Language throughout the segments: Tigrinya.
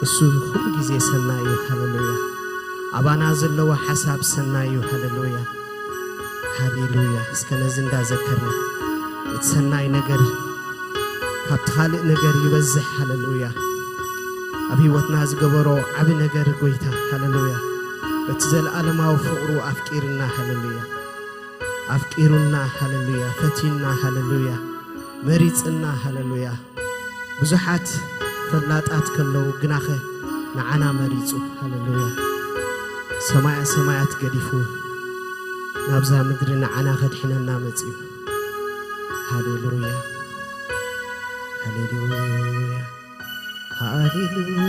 እሱ ኩሉ ግዜ ሰናይ እዩ። ሃሌሉያ። ኣባና ዘለዎ ሓሳብ ሰናይ እዩ። ሃሌሉያ፣ ሃሌሉያ። እስከ ነዚ እንዳዘከርና፣ እቲ ሰናይ ነገር ካብቲ ካልእ ነገር ይበዝሕ። ሃሌሉያ። ኣብ ህይወትና ዝገበሮ ዓቢ ነገር ጎይታ። ሃሌሉያ። በቲ ዘለኣለማዊ ፍቕሩ ኣፍቂርና። ሃሌሉያ። ኣፍቂሩና። ሃሌሉያ። ፈትዩና። ሃሌሉያ። መሪጽና። ሃሌሉያ። ብዙሓት ፈላጣት ከለዉ፣ ግናኸ ንዓና መሪጹ። ሃሌሉያ። ሰማያ ሰማያት ገዲፉ ናብዛ ምድሪ ንዓና ከድሕነና መጺኡ። ሃሌሉያ፣ ሃሌሉያ፣ ሃሌሉያ።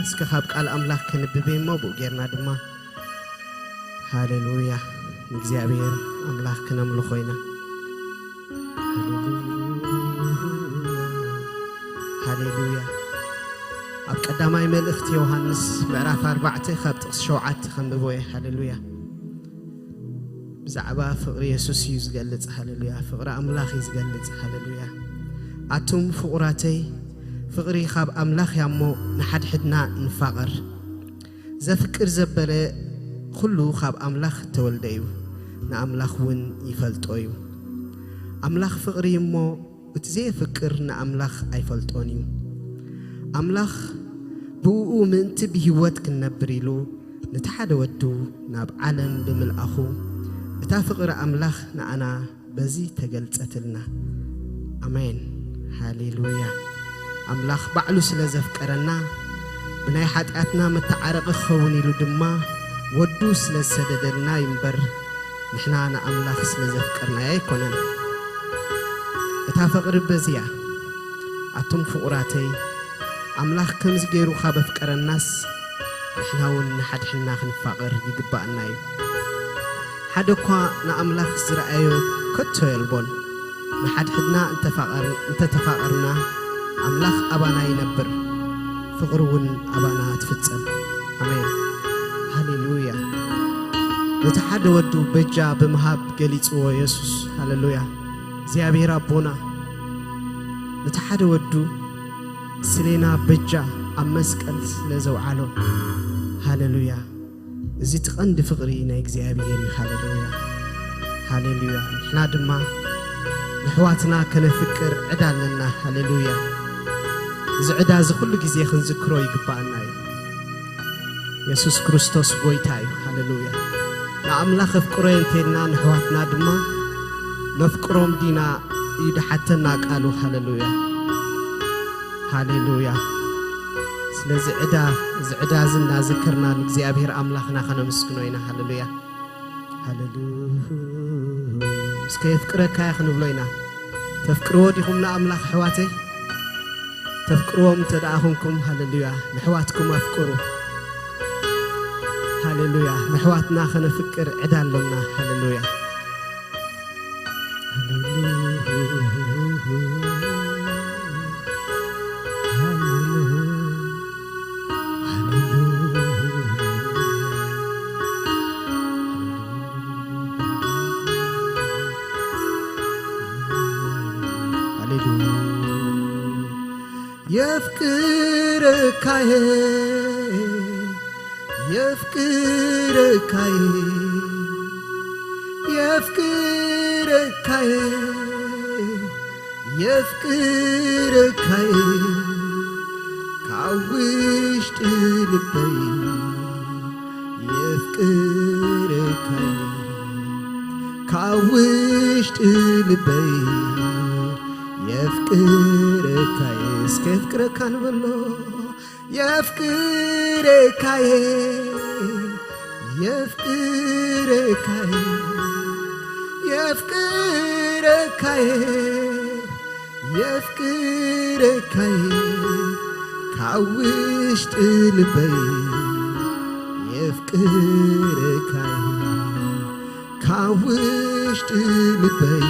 እስከ ካብ ቃል ኣምላኽ ከንብብ እሞ ብኡ ጌርና ድማ ሃሌሉያ፣ ንእግዚኣብሔር ኣምላኽ ክነምልኾ ኢና። ሃሌሉያ፣ ሃሌሉያ። ኣብ ቀዳማይ መልእኽቲ ዮሃንስ ምዕራፍ ኣርባዕተ ካብ ጥቕሲ ሸውዓተ ከንብቦ እየ። ሃሌሉያ። ብዛዕባ ፍቕሪ የሱስ እዩ ዝገልጽ። ሃሌሉያ። ፍቕሪ ኣምላኽ እዩ ዝገልጽ። ሃሌሉያ። ኣቱም ፍቑራተይ፣ ፍቕሪ ካብ ኣምላኽ እያ እሞ ንሓድሕድና ንፋቐር። ዘፍቅር ዘበለ ኩሉ ካብ ኣምላኽ እተወልደ እዩ፣ ንኣምላኽ እውን ይፈልጦ እዩ። ኣምላኽ ፍቕሪ እዩ እሞ፣ እቲ ዘየፍቅር ንኣምላኽ ኣይፈልጦን እዩ። ኣምላኽ ብእኡ ምእንቲ ብህይወት ክንነብር ኢሉ፣ ነቲ ሓደ ወዱ ናብ ዓለም ብምልኣኹ፣ እታ ፍቕሪ ኣምላኽ ንኣና በዚ ተገልጸትልና። ኣሜን። ሃሌሉያ። ኣምላኽ ባዕሉ ስለ ዘፍቀረና፣ ብናይ ሓጢኣትና መተዓረቒ ክኸውን ኢሉ ድማ ወዱ ስለ ዝሰደደልና እዩ እምበር፣ ንሕና ንኣምላኽ ስለ ዘፍቀርናዮ ኣይኮነን። እታ ፍቕሪ በዚ እያ። ኣቱም ፍቑራተይ፣ ኣምላኽ ከምዚ ገይሩ ካብ ኣፍቀረናስ፣ ንሕና እውን ንሓድሕድና ክንፋቐር ይግባኣና እዩ። ሓደ እኳ ንኣምላኽ ዝረኣዮ ከቶ የልቦን። ንሓድሕድና እንተፋቐር-፣ እንተተፋቐርና፣ ኣምላኽ ኣባና ይነብር፣ ፍቕሩ እውን ኣባና ትፍጸም። ኣሜን። ሃሌሉያ። ነቲ ሓደ ወዱ በጃ ብምሃብ ገሊጽዎ የሱስ። ሃሌሉያ። እግዚኣብሔር ኣቦና ነቲ ሓደ ወዱ ስሌና በጃ ኣብ መስቀል ስለ ዘውዓሎ። ሃሌሉያ። እዚ እቲ ቀንዲ ፍቕሪ ናይ እግዚኣብሔር እዩ። ሃሌሉያ፣ ሃሌሉያ። ንሕና ድማ ንኣሕዋትና ከነፍቅር ዕዳ ኣለና። ሃሌሉያ። እዚ ዕዳ እዚ ኩሉ ግዜ ክንዝክሮ ይግባኣና እዩ። የሱስ ክርስቶስ ጎይታ እዩ። ሃሌሉያ። ንኣምላኽ ኣፍቅሮ እንተልና ንኣሕዋትና ድማ ነፍቅሮም ዲና እዩ ድሓተና ቃሉ። ሃሌሉያ፣ ሃሌሉያ። ስለዚ ዕዳ፣ እዚ ዕዳ እዚ እናዘከርና ንእግዚኣብሔር ኣምላኽና ከነመስግኖ ኢና። ሃሌሉያ፣ ሃሌሉያ። እስከ የፍቅረካ እየ ክንብሎ ኢና። ተፍቅርዎ ዲኹም ንኣምላኽ ኣሕዋተይ? ተፍቅርዎም እንተ ደኣ ኹንኩም፣ ሃሌሉያ፣ ንኣሕዋትኩም ኣፍቅሩ። ሃሌሉያ፣ ንኣሕዋትና ከነፍቅር ዕዳ ኣሎና። ሃሌሉያ። የፍቅረካየ፣ የፍቅረካየ፣ የፍቅረካየ፣ የፍቅረካየ፣ ካብ ውሽጢ ልበይ የፍቅረካየ፣ ካብ ውሽጢ ልበይ የፍቅረካየ። እስከ የፍቅረካ ንበሎ። የፍቅረካየ፣ የፍቅረካየ፣ የፍቅረካየ፣ የፍቅረካየ፣ ካብ ውሽጢ ልበይ የፍቅረካየ፣ ካብ ውሽጢ ልበይ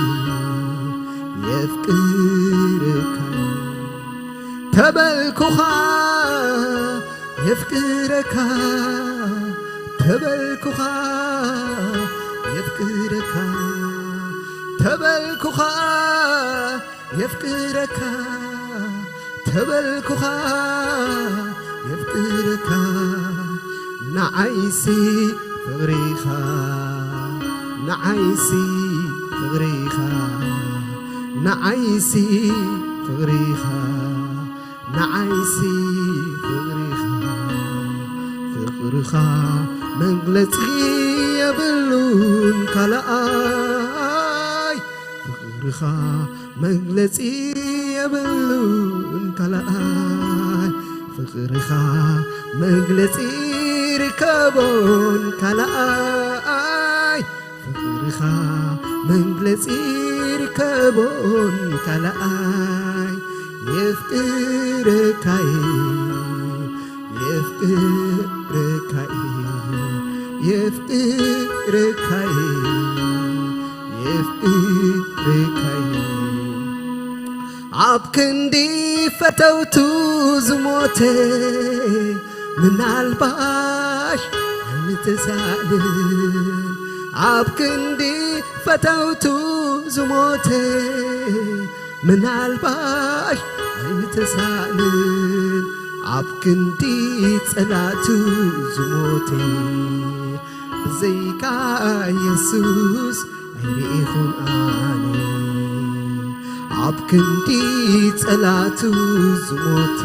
የፍቅረካየ። ተበልኩኻ የፍቅረካ፣ ተበልኩኻ የፍቅረካ፣ ተበልኩኻ የፍቅረካ፣ ተበልኩኻ ፍቕርኻ ንዓይሲ ፍቕርኻ ንዓይሲ ፍቕርኻ ንዓይሲ ፍቕርኻ ንዓይሲ ፍቕርኻ ፍቕርኻ መግለጺ የብሉን ካልኣይ ፍቕርኻ መግለጺ የብሉን ካልኣይ ፍቕርኻ መግለጺ ርከቦን ካልኣይ ፍቕርኻ መግለጺ ርከቦን ካልኣይ የፍቅረካይ የፍቅረካይ የፍቅረካይ የፍቅረካይ ኣብ ክንዲ ፈተውቱ ዝሞተ ምናልባሽ ኣይምተሳእልን ኣብ ክንዲ ፈተውቱ ዝሞተ ምናልባሽ ኣይምተሳእልን ኣብ ክንዲ ጸላቱ ዝሞተ ብዘይካ የሱስ ኣይርኢኹን ኣነ ኣብ ክንዲ ጸላቱ ዝሞተ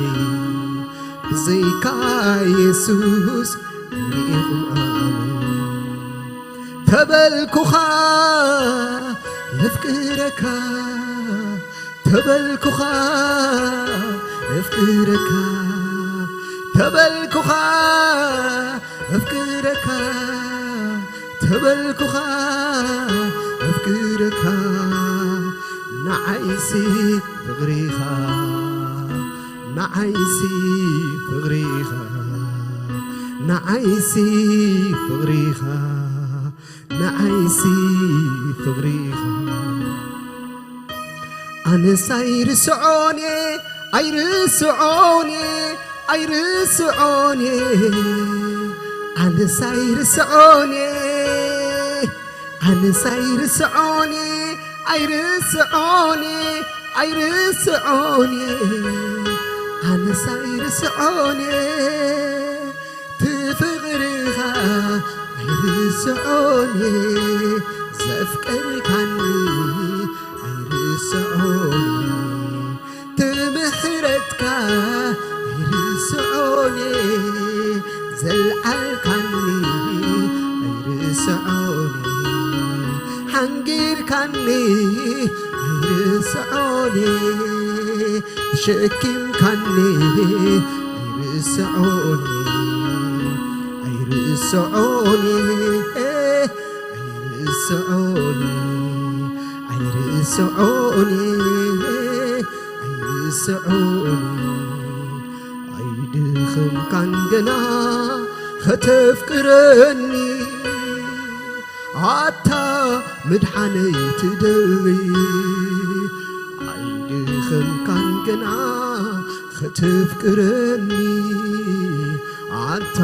ብዘይካ የሱስ ኣይርኢኹን ኣነ ተበልኩኻ የፍቅረካ ተበልኩኻ የፍቅረካ ተበልኩኻ የፍቅረካ ተበልኩኻ የፍቅረካ ንዓይሲ ፍቕሪኻ ንዓይሲ ፍቕሪኻ ንዓይሲ ፍቕሪኻ ንዓይሲ ፍቕሪኻ ኣነስ ኣይርስዖን እየ ኣይርስዖን እየ ኣይርስዖን እየ ኣነስ ኣይርስዖን እየ ኣነስ ኣይርስዖን እየ ኣይርስዖን እየ ኣይርስዖን እየ ኣነስ ኣይርስዖን እየ ትፍቕርኻ ኣይርስዖን እየ ዘፍቀርካኒ ኣይርስዖን እየ ትምሕረትካ ኣይርስዖን እየ ዘልዓልካኒ ኣይርስዖን እየ ሓንጊርካኒ ኣይርስዖን እየ ተሸኪምካኒ ኣይርስዖን እየ ኣይርስዖን እየ ኣይርስዖን እየ ኣይርስዖን እየ ኣይርስዖን እየ ኣይድኽምካን ገና ከተፍቅረኒ ኣታ ምድሓነይ ትደሊ ኣይድኽምካን ገና ከተፍቅረኒ ኣታ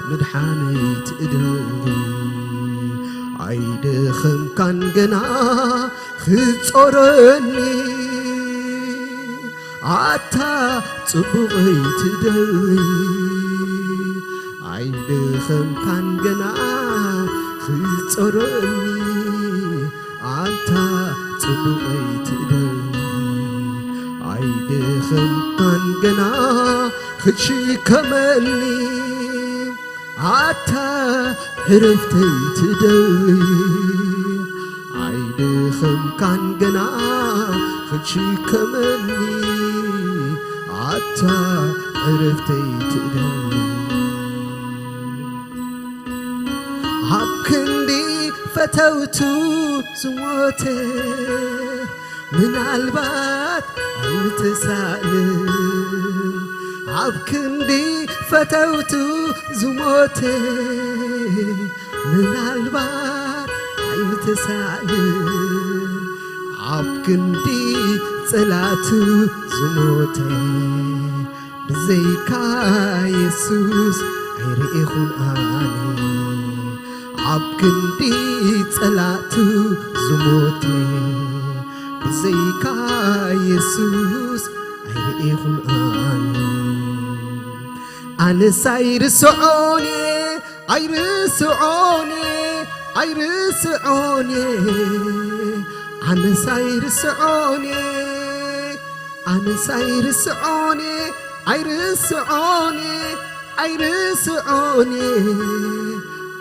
ምድሓነይ ትደሊ ኣይድኽምካን ገና ክትጾረኒ ኣታ ጽቡቐይ ትደሊ ኣይደኸምካን ገና ክትጸረኒ ኣታ ጽቡቐይ ትደሊ ኣይደኸምካን ገና ክትሽከመኒ ኣታ ዕረፍተይ ትደሊ ኣይደኸምካን ገና ክትሽከመኒ ኣታ ዕረፍተይ ትደሊ ኣብ ክንዲ ፈተውቱ ዝሞተ ምናልባት ኣይምተሳእልን ኣብ ክንዲ ፈተውቱ ዝሞተ ምናልባት ኣይምተሳእልን ኣብ ክንዲ ጸላቱ ዝሞተ ብዘይካ የሱስ ኣይርኢኹን ኣነ ኣብ ክንዲ ጸላቱ ዝሞተ ብዘይካ የሱስ ኣይርኢኹን ኣነ ኣነስ ኣይርስዖን እየ፣ ኣይርስዖን እየ፣ ኣይርስዖን እየ። ኣነስ ኣይርስዖን እየ፣ ኣነስ ኣይርስዖን እየ፣ ኣይርስዖን እየ፣ ኣይርስዖን እየ።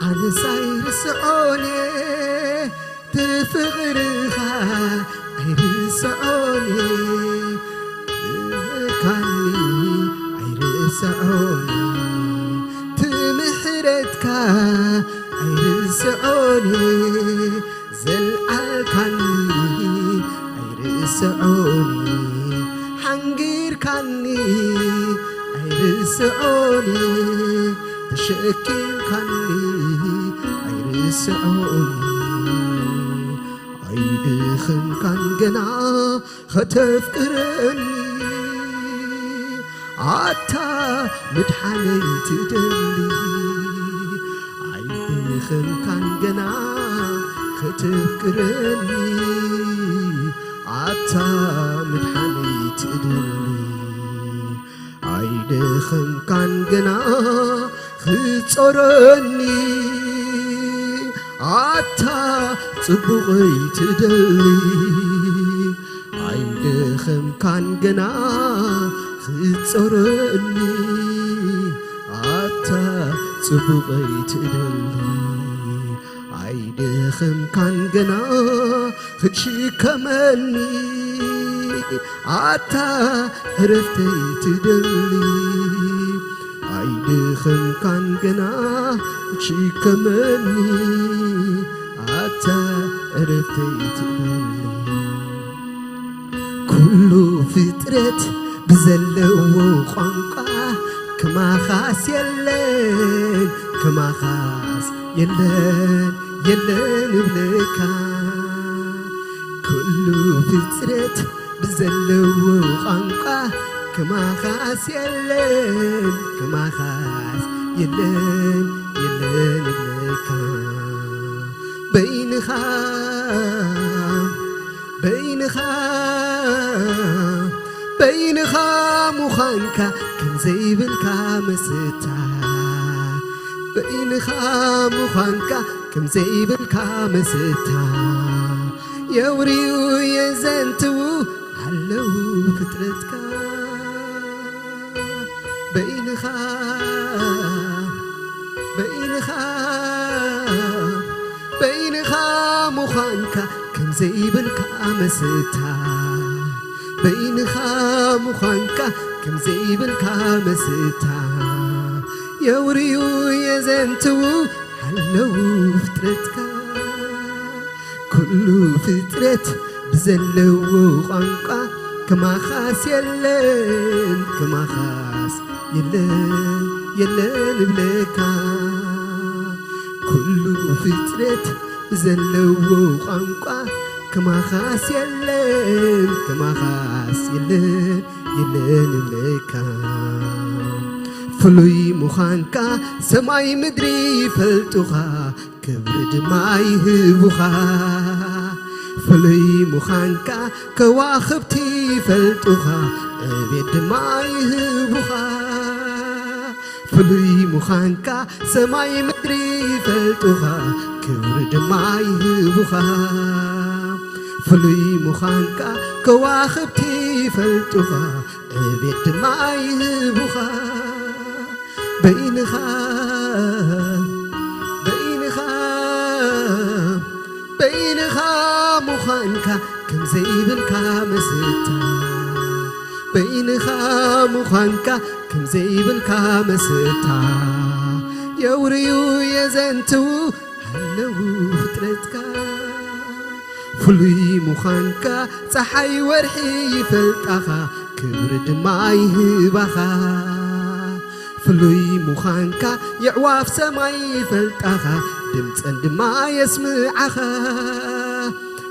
ኣነስ ኣይርስዖን እየ፣ እቲ ፍቕርኻ ኣይርስዖን እየ። ካኒ ኣይርስዖን እየ፣ እቲ ምሕረትካ ኣይርስዖን እየ። ዘልዓልካኒ ኣይርስዖን እየ፣ ሓንጊርካኒ ኣይርስዖን እየ፣ ተሸኪምካኒ ኣይርስዖን እየ። ኣይደኸምካን ገና ከተፍቅረኒ፣ ኣታ ምድሓነይ ትደሊ። ኣይደኸምካን ገና ከተፍቅረኒ፣ ኣታ ምድሓነይ ትደሊ። ኣይደኸምካን ገና ክትጾረኒ፣ ኣታ ጽቡቐይ ትደሊ። ኣይደኸምካን ገና ክትጾረኒ፣ ኣታ ጽቡቐይ ትደሊ። ኣይደኸምካን ገና ክትሽከመኒ፣ ኣታ ዕረፍተይ ትደሊ። ኣይደኸምካን ገና ክትሽከመኒ፣ ኣታ ዕረፍተይ ትደሊ። ኩሉ ፍጥረት ብዘለዎ ቋንቋ ከማኻስ የለን፣ ከማኻስ የለን፣ የለን እብለካ። ኩሉ ፍጥረት ብዘለዎ ቋንቋ ከማኻስ የለን፣ ከማኻስ የለን፣ የለን እብለካ። በይንኻ፣ በይንኻ፣ በይንኻ ምዃንካ ከም ዘይብልካ መስታ፣ በይንኻ ምዃንካ ከም ዘይብልካ መስታ፣ የውርዩ የዘንትዉ ኣለዉ ፍጥረትካ። በይንኻ፣ በይንኻ፣ በይንኻ ምዃንካ ከም ዘይብልካ መስታ፣ በይንኻ ምዃንካ ከም ዘይብልካ መስታ፣ የውርዩ የዘንትዉ ኣለዉ ፍጥረትካ። ኩሉ ፍጥረት ብዘለዎ ቋንቋ ከማኻስ የለን፣ ከማኻስ የለን፣ የለን እብለካ። ኩሉ ፍጥረት ብዘለዎ ቋንቋ ከማኻስ የለን፣ ከማኻስ የለን፣ የለን እብለካ። ፍሉይ ምዃንካ ሰማይ ምድሪ ይፈልጡኻ፣ ክብሪ ድማ ይህቡኻ። ፍሉይ ምዃንካ ከዋኽብቲ ይፈልጡኻ፣ ዕቤት ድማ ይህቡኻ። ፍሉይ ምዃንካ ሰማይ ምድሪ ይፈልጡኻ፣ ክብሪ ድማ ይህቡኻ። ፍሉይ ምዃንካ ከዋኽብቲ ይፈልጡኻ፣ ዕቤት ድማ ይህቡኻ። በይንኻ፣ በይንኻ፣ በይንኻ ምዃንካ ከም ዘይብልካ መስታ፣ በይንኻ ምዃንካ ከም ዘይብልካ መስታ፣ የውርዩ የዘንትዉ ኣለዉ ፍጥረትካ። ፍሉይ ምዃንካ ጸሓይ ወርሒ ይፈልጣኻ፣ ክብሪ ድማ ይህባኻ። ፍሉይ ምዃንካ የዕዋፍ ሰማይ ይፈልጣኻ፣ ድምጸን ድማ የስምዓኻ።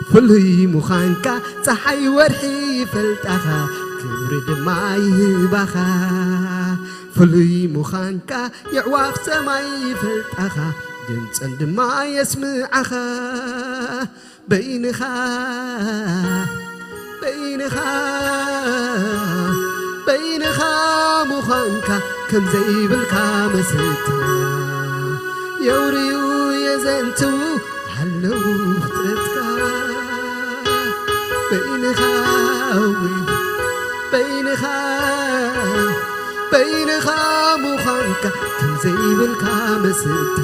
ፍሉይ ምዃንካ ጸሓይ ወርሒ ይፈልጣኻ፣ ክብሪ ድማ ይህባኻ። ፍሉይ ምዃንካ የዕዋፍ ሰማይ ይፈልጣኻ፣ ድምጸን ድማ የስምዓኻ። በይንኻ፣ በይንኻ፣ በይንኻ ምዃ ኳንካ ከም ዘይብልካ መስታ የውርዩ የዘንትዉ ኣለዉ ፍጥረትካ በይንኻ ወይ በይንኻ በይንኻ ምዃንካ ከም ዘይብልካ መስታ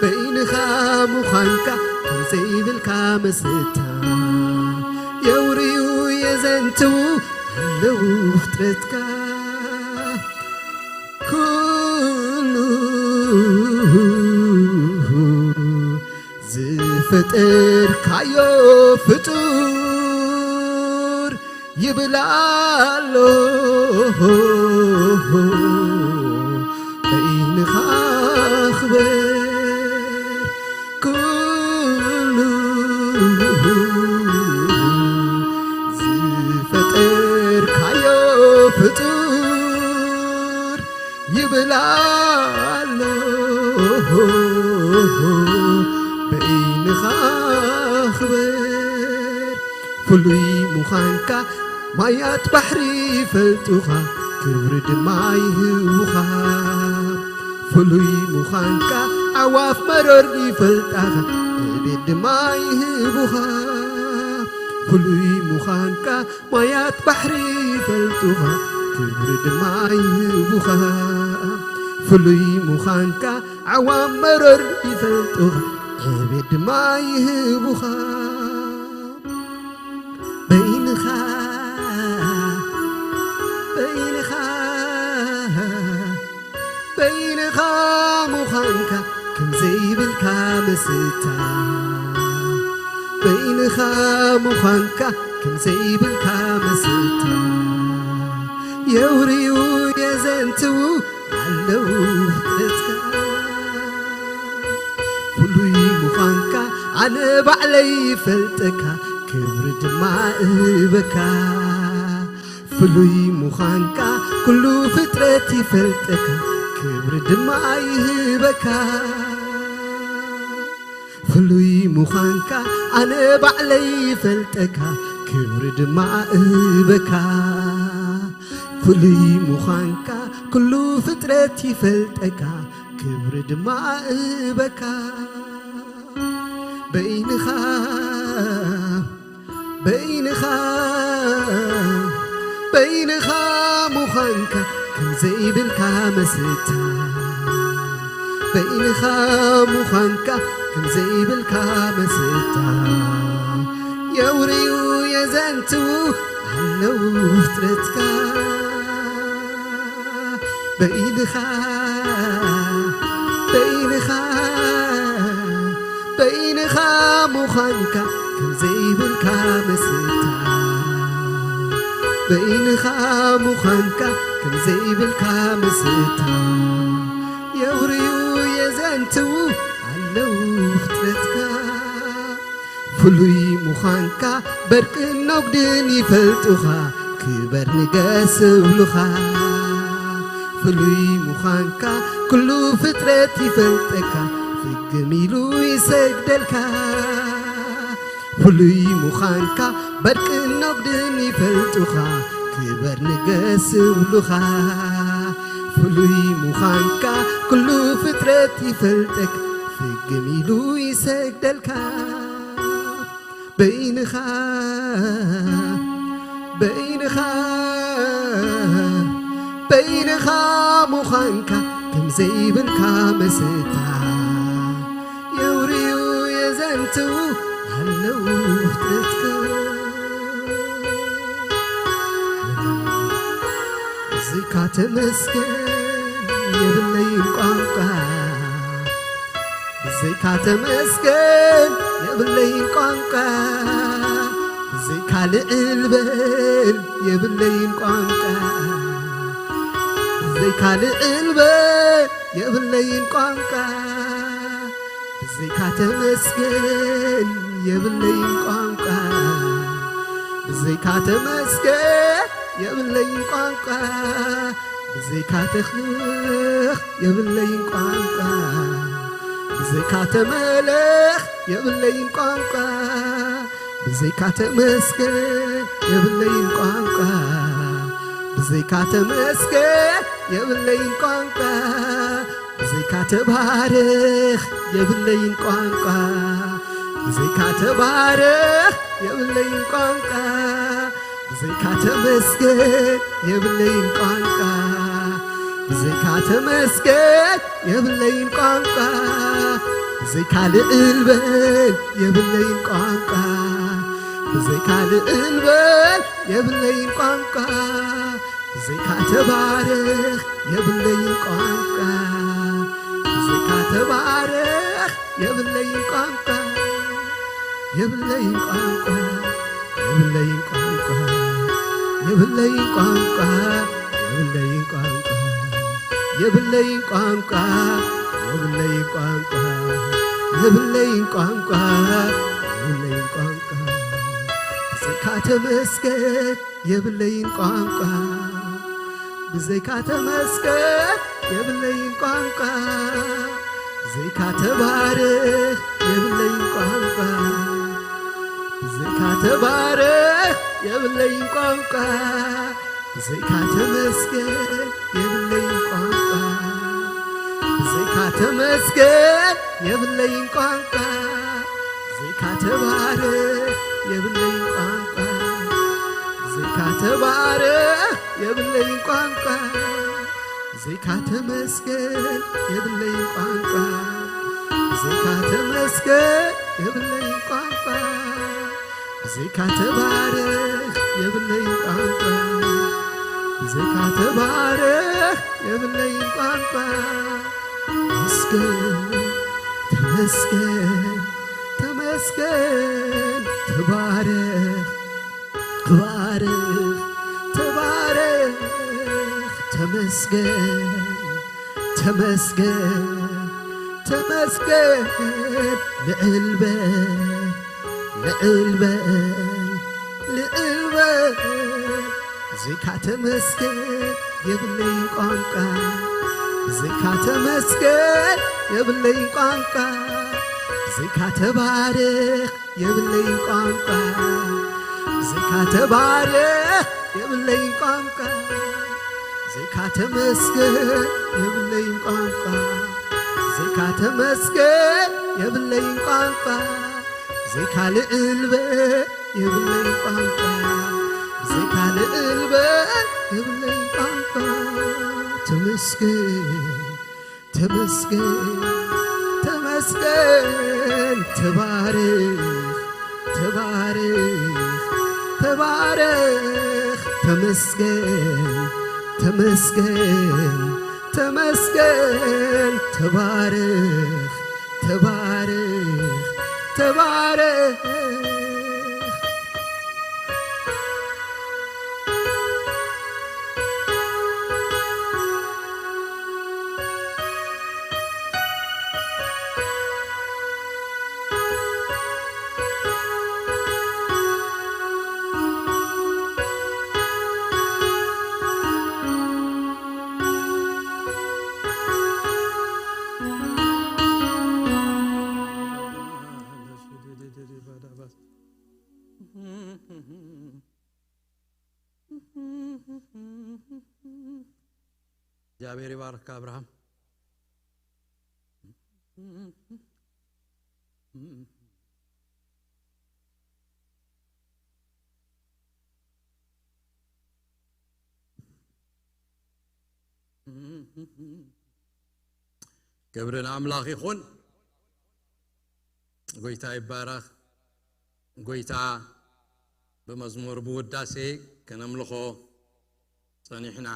በይንኻ ምዃንካ ከም ዘይብልካ መስታ የውርዩ የዘንትዉ ኣለዉ ፍጥረትካ ኩሉ ዝፈጠርካዮ ፍጡር ይብል ኣሎ በይንኻ ክበር ኩሉ ዝፈጠርካዮ ፍጡር ይብል ኣሎ በይንኻ ክበር ፍሉይ ምዃንካ ማያት ባሕሪ ይፈልጡኻ ክብሪ ድማ ይህቡኻ ፍሉይ ምዃንካ ኣዕዋፍ መረር ይፈልጣኻ ዕቤት ድማ ይህቡኻ ፍሉይ ምዃንካ ማያት ባሕሪ ይፈልጡኻ ክብሪ ድማ ይህቡኻ ፍሉይ ምዃንካ ኣዕዋፍ መረር ይፈልጡኻ ዕቤት ድማ ይህቡኻ በይንኻ በይንኻ በይንኻ ምዃንካ ከም ዘይብልካ መስታ በይንኻ ምዃንካ ከም ዘይብልካ መስታ የውርዩ የዘንትዉ ኣለዉ ፍጥረትካ ፍሉይ ምዃንካ ኣነ ባዕለይ ይፈልጠካ ክብሪ ድማ እህበካ ፍሉይ ምዃንካ ኩሉ ፍጥረት ይፈልጠካ ክብሪ ድማ ይህበካ ፍሉይ ምዃንካ ኣነ ባዕለይ ይፈልጠካ ክብሪ ድማ እህበካ ፍሉይ ምዃንካ ኩሉ ፍጥረት ይፈልጠካ ክብሪ ድማ እህበካ በይንኻ በይንኻ በይንኻ ምዃንካ ከም ዘይብልካ መስታ በይንኻ ምዃንካ ከም ዘይብልካ መስታ የውርዩ የዘንትዉ ኣለዉ ፍጥረትካ በይንኻ በይንኻ በይንኻ ምዃንካ ከም ዘይብልካ መስታ በይንኻ ምዃንካ ከም ዘይብልካ መስታ የውርዩ የዘንትዉ ኣለዉ ፍጥረትካ ፍሉይ ምዃንካ በርቅን ነጉድን ይፈልጡኻ ክበር ንገስ እብሉኻ ፍሉይ ምዃንካ ኩሉ ፍጥረት ይፈልጠካ ፍግም ኢሉ ይሰግደልካ ፍሉይ ምዃንካ በርቅን ነጉድን ይፈልጡኻ ክበር ንገስ እብሉኻ ፍሉይ ምዃንካ ኩሉ ፍጥረት ይፈልጠካ ፍግም ኢሉ ይሰግደልካ በይንኻ በይንኻ በይንኻ ምዃንካ ከም ዘይብልካ መስታ የውርዩ የዘንትዉ ኣለዉ ፍጥረትካ እዚካ ተመስገን የብለይን ቋንቋ ብዘይካ ተመስገን የብለይን ቋንቋ ብዘይካ ልዕል በል የብለይን ቋንቋ ብዘይካ ልዕል በል የብለይን ቋንቋ ብዘይካ ተመስገን የብለይን ቋንቋ ብዘይካ ተመስገን የብለይን ቋንቋ ብዘይካ ተኽብኽ የብለይን ቋንቋ ብዘይካ ተመለኽ የብለይን ቋንቋ ብዘይካ ተመስገን የብለይን ቋንቋ ብዘይካ ተመስገን የብለይን ቋንቋ፣ ብዘይካ ተባረኽ የብለይን ቋንቋ፣ ብዘይካ ተባረኽ የብለይን ቋንቋ፣ ብዘይካ ተመስገን የብለይን ቋንቋ፣ ብዘይካ ተመስገን የብለይን ቋንቋ፣ ብዘይካ ልዕል በል የብለይን ቋንቋ፣ ብዘይካ ልዕል በል የብለይን ቋንቋ፣ ብዘይካ ተባረኽ የብለይን ቋንቋ፣ ብዘይካ ተባረኽ የብለይን ቋንቋ፣ የብለይን ቋንቋ፣ የብለይን ቋንቋ፣ የብለይን ቋንቋ፣ የብለይን ቋንቋ፣ የብለይን ቋንቋ፣ የብለይን ቋንቋ፣ የብለይን ቋንቋ፣ የብለይን ቋንቋ፣ ብዘይካ ተመስገን የብለይን ቋንቋ፣ ብዘይካ ተመስገን የብለይን ቋንቋ፣ ብዘይካ ተባረኽ የብለይን ቋንቋ፣ ብዘይካ ተባረኽ የብለይን ቋንቋ፣ ብዘይካ ተመስገን የብለይን ቋንቋ፣ ብዘይካ ተመስገን የብለይን ቋንቋ፣ ብዘይካ ተባረኽ የብለይን ቋንቋ፣ ብዘይካ ተባረኽ የብለይን ቋንቋ፣ ብዘይካ ተመስገን የብለይን ቋንቋ፣ ብዘይካ ተመስገን የብለይን ቋንቋ፣ ብዘይካ ተባረኽ የብለይን ቋንቋ፣ ብዘይካ ተባረኽ የብለይን ቋንቋ፣ ተመስገን፣ ተመስገን፣ ተመስገን፣ ተባረኽ፣ ተባረኽ፣ ተባረኽ፣ ተመስገን፣ ተመስገን፣ ተመስገን፣ ልዕል በል፣ ልዕል በል፣ ልዕል በል፣ ብዘይካ ተመስገን የብለይን ቋንቋ፣ ብዘይካ ተመስገን የብለይን ቋንቋ፣ ብዘይካ ተባረኽ የብለይን ቋንቋ፣ ብዘይካ ተባረኽ የብለይን ቋንቋ፣ ብዘይካ ተመስገን የብለይን ቋንቋ፣ ብዘይካ ተመስገን የብለይን ቋንቋ፣ ብዘይካ ልዕል በል የብለይን ቋንቋ፣ ብዘይካ ልዕል በል የብለይን ቋንቋ፣ ተመስገን፣ ተመስገን፣ ተመስገን፣ ተባረኽ፣ ተባረኽ፣ ተባረኽ፣ ተመስገን፣ ተመስገን፣ ተመስገን፣ ተባረኽ፣ ተባረኽ፣ ተባረኽ። እግዚኣብሔር ይባርካ ኣብርሃም። ክብሪ ንኣምላኽ ይኹን። ጎይታ ይባረኽ። ጎይታ ብመዝሙር ብውዳሴ ከነምልኾ ጸኒሕና።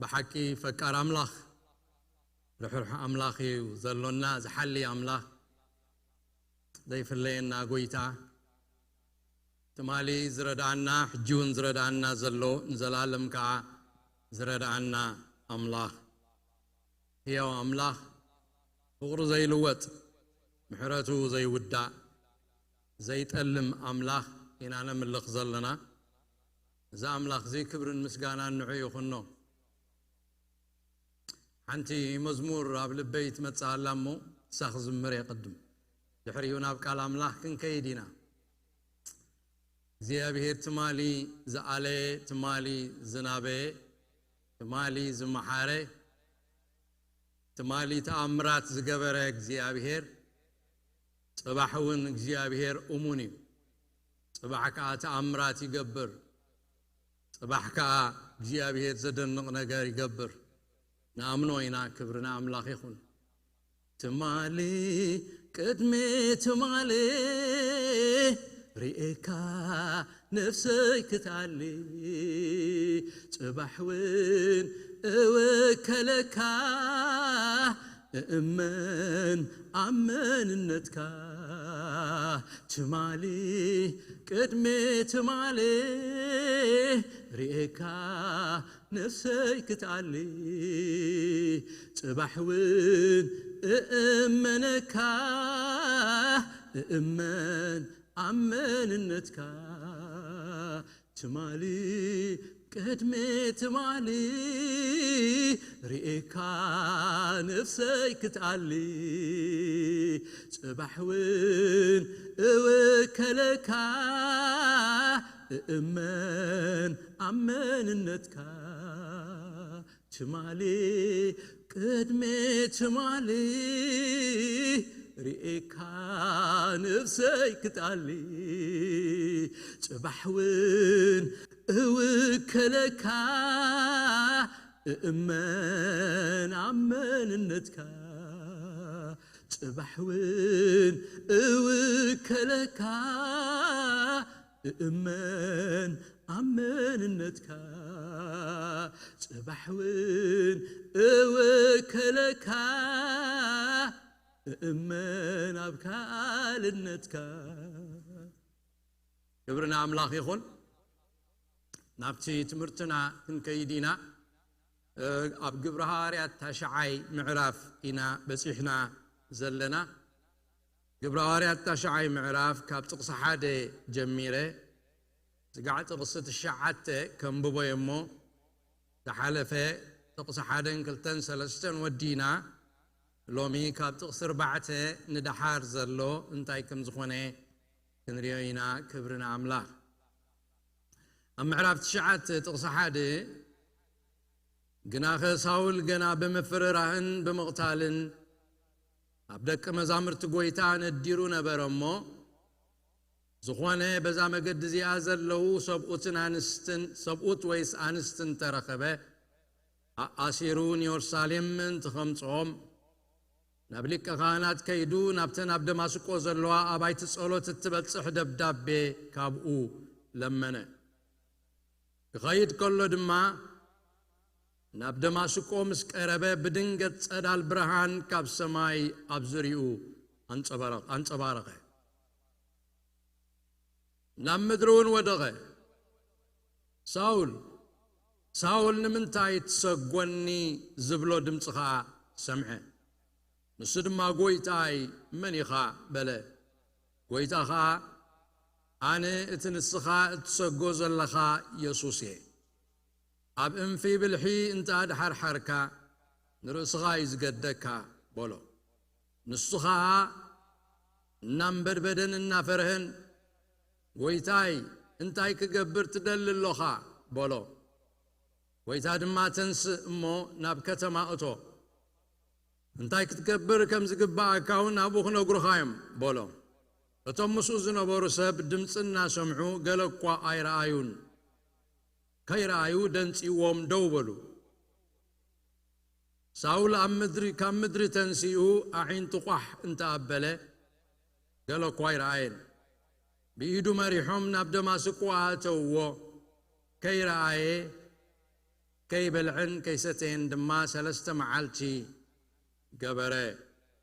ብሓቂ ፈቃር ኣምላኽ፣ ርሕሩሕ ኣምላኽ እዩ ዘሎና፣ ዝሓሊ ኣምላኽ፣ ዘይፍለየና ጎይታ፣ ትማሊ ዝረድኣና፣ ሕጂ እውን ዝረድኣና ዘሎ፣ ንዘላለም ከኣ ዝረድኣና ኣምላኽ፣ ህያው ኣምላኽ፣ ፍቕሩ ዘይልወጥ፣ ምሕረቱ ዘይውዳእ፣ ዘይጠልም ኣምላኽ ኢና ነምልኽ ዘለና። እዚ ኣምላኽ እዚ ክብርን ምስጋናን ንዑ ይኹኖ። ሓንቲ መዝሙር ኣብ ልበይ ትመጽእ ኣላ እሞ፣ ንሳ ክዝምር እየ ቅድም። ድሕሪኡ ናብ ቃል ኣምላኽ ክንከይድ ኢና። እግዚኣብሔር ትማሊ ዝኣለየ፣ ትማሊ ዝናበየ፣ ትማሊ ዝመሓረ፣ ትማሊ ተኣምራት ዝገበረ እግዚኣብሔር፣ ጽባሕ እውን እግዚኣብሔር እሙን እዩ። ጽባሕ ከኣ ተኣምራት ይገብር። ጽባሕ ከኣ እግዚኣብሔር ዘደንቕ ነገር ይገብር። ንኣምኖ ኢና። ክብሪ ንኣምላኽ ይኹን። ትማሊ፣ ቅድሚ ትማሊ ርኤካ ነፍሰይ ክትኣሊ፣ ጽባሕ እውን እውከለካ፣ እእመን ኣብ መንነትካ። ትማሊ፣ ቅድሚ ትማሊ ርኤካ ነፍሰይ ክትኣሊ፣ ጽባሕ እውን እእመነካ፣ እእመን ኣብ መንነትካ። ትማሊ፣ ቅድሚ ትማሊ ርኤካ ነፍሰይ ክትኣሊ፣ ጽባሕ እውን እውከለካ፣ እእመን ኣብ መንነትካ። ትማሊ፣ ቅድሚ ትማሊ ርኤካ ነፍሰይ ክትኣሊ፣ ጽባሕ እውን እውከለካ፣ እእመን ኣብ መንነትካ። ጽባሕ እውን እውከለካ፣ እእመን ኣብ መንነትካ። ጽባሕ እውን እውከለካ፣ እእመን ኣብ ካልነትካ። ክብሪ ንኣምላኽ ይኹን። ናብቲ ትምህርትና ክንከይድ ኢና። እ፣ ኣብ ግብሪ ሃዋርያት ታሽዓይ ምዕራፍ ኢና በጺሕና ዘለና። ግብሪ ሃዋርያት ታሽዓይ ምዕራፍ ካብ ጥቕሲ ሓደ ጀሚረ፣ ስጋዕ ጥቕሲ ትሽዓተ ከንብቦ እየ እሞ፣ ዝሓለፈ ጥቕሲ ሓደን ክልተን ሰለስተን ወዲና፣ ሎሚ ካብ ጥቕሲ ኣርባዕተ ንደሓር ዘሎ እንታይ ከም ዝኾነ ክንሪኦ ኢና። ክብሪ ንኣምላኽ። ኣብ ምዕራፍ ትሽዓተ ጥቕሲ ሓደ፣ ግናኸ ሳውል ገና ብምፍርራህን ብምቕታልን ኣብ ደቂ መዛሙርቲ ጐይታ ነዲሩ ነበረ እሞ፣ ዝኾነ በዛ መገዲ እዚኣ ዘለዉ ሰብኡትን ኣንስትን፣ ሰብኡት ወይስ ኣንስትን ተረኸበ፣ ኣኣሲሩ ንየሩሳሌም ምእንቲ ኸምጽኦም፣ ናብ ሊቀ ካህናት ከይዱ፣ ናብተን ኣብ ደማስቆ ዘለዋ ኣባይቲ ጸሎት እትበጽሕ ደብዳቤ ካብኡ ለመነ። ክኸይድ ከሎ ድማ፣ ናብ ደማስቆ ምስ ቀረበ፣ ብድንገት ጸዳል ብርሃን ካብ ሰማይ ኣብ ዙርያኡ ኣንጸባረ-፣ ኣንጸባረቐ። ናብ ምድሪ እውን ወደቐ። ሳውል፣ ሳውል፣ ንምንታይ ትሰጎኒ? ዝብሎ ድምጺ ኸኣ ሰምዐ። ንሱ ድማ፣ ጐይታይ፣ መን ኢኻ? በለ። ጐይታ ኸኣ፣ ኣነ እቲ ንስኻ እትሰጎ ዘለኻ የሱስ እየ። ኣብ እንፊ ብልሒ እንተ ኣድሓርሓርካ፣ ንርእስኻ እዩ ዝገደካ፣ በሎ። ንሱ ኸኣ እናንበድበደን እናፈርሀን፣ ጐይታይ፣ እንታይ ክገብር ትደሊ ኣሎኻ? በሎ። ጐይታ ድማ፣ ተንስእ እሞ ናብ ከተማ እቶ፣ እንታይ ክትገብር ከም ዝግብኣካ እውን ኣብኡ ክነግሩኻ እዮም፣ በሎ። እቶም ምስኡ ዝነበሩ ሰብ ድምጺ እናሰምዑ ገለ እኳ ኣይረኣዩን። ከይረኣዩ ደንጺዎም ደው በሉ። ሳውል ኣብ ምድሪ፣ ካብ ምድሪ ተንሲኡ ኣዒንቱ ቋሕ እንተ ኣበለ፣ ገለ እኳ ኣይረኣየን። ብኢዱ መሪሖም ናብ ደማስቆ ኣእተውዎ። ከይረኣየ፣ ከይበልዐን ከይሰተየን ድማ ሰለስተ መዓልቲ ገበረ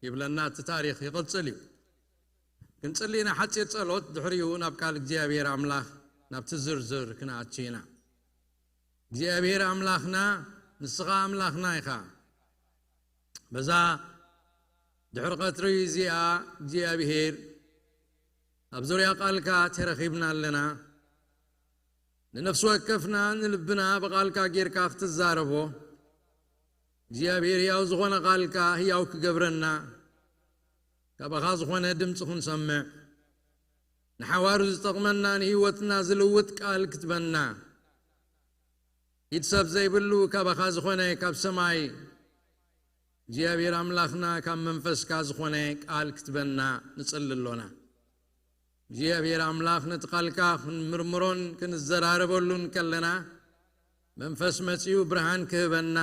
ይብለና እቲ ታሪኽ። ይቕጽል እዩ። ክንጽሊ ኢና ሓጺር ጸሎት፣ ድሕሪኡ ናብ ቃል እግዚኣብሔር ኣምላኽ፣ ናብቲ ዝርዝር ክንኣቱ ኢና። እግዚኣብሔር ኣምላኽና፣ ንስኻ ኣምላኽና ኢኻ። በዛ ድሕሪ ቐትሪ እዚኣ እግዚኣብሔር፣ ኣብ ዙርያ ቃልካ ተረኺብና ኣለና። ንነፍሲ ወከፍና ንልብና ብቓልካ ጌርካ ክትዛረቦ፣ እግዚኣብሔር፣ ህያው ዝኾነ ቃልካ ህያው ክገብረና፣ ካባኻ ዝኾነ ድምፂ ክንሰምዕ፣ ንሓዋሩ ዝጠቕመና ንህይወትና ዝልውጥ ቃል ክትበና። ኢድ ሰብ ዘይብሉ ካባኻ ዝኾነ ካብ ሰማይ እግዚኣብሔር ኣምላኽና ካብ መንፈስካ ዝኾነ ቃል ክትበና ንጽሊ ኣሎና። እግዚኣብሔር ኣምላኽ ነቲ ቃልካ ክንምርምሮን ክንዘራረበሉን ከለና መንፈስ መጺኡ ብርሃን ክህበና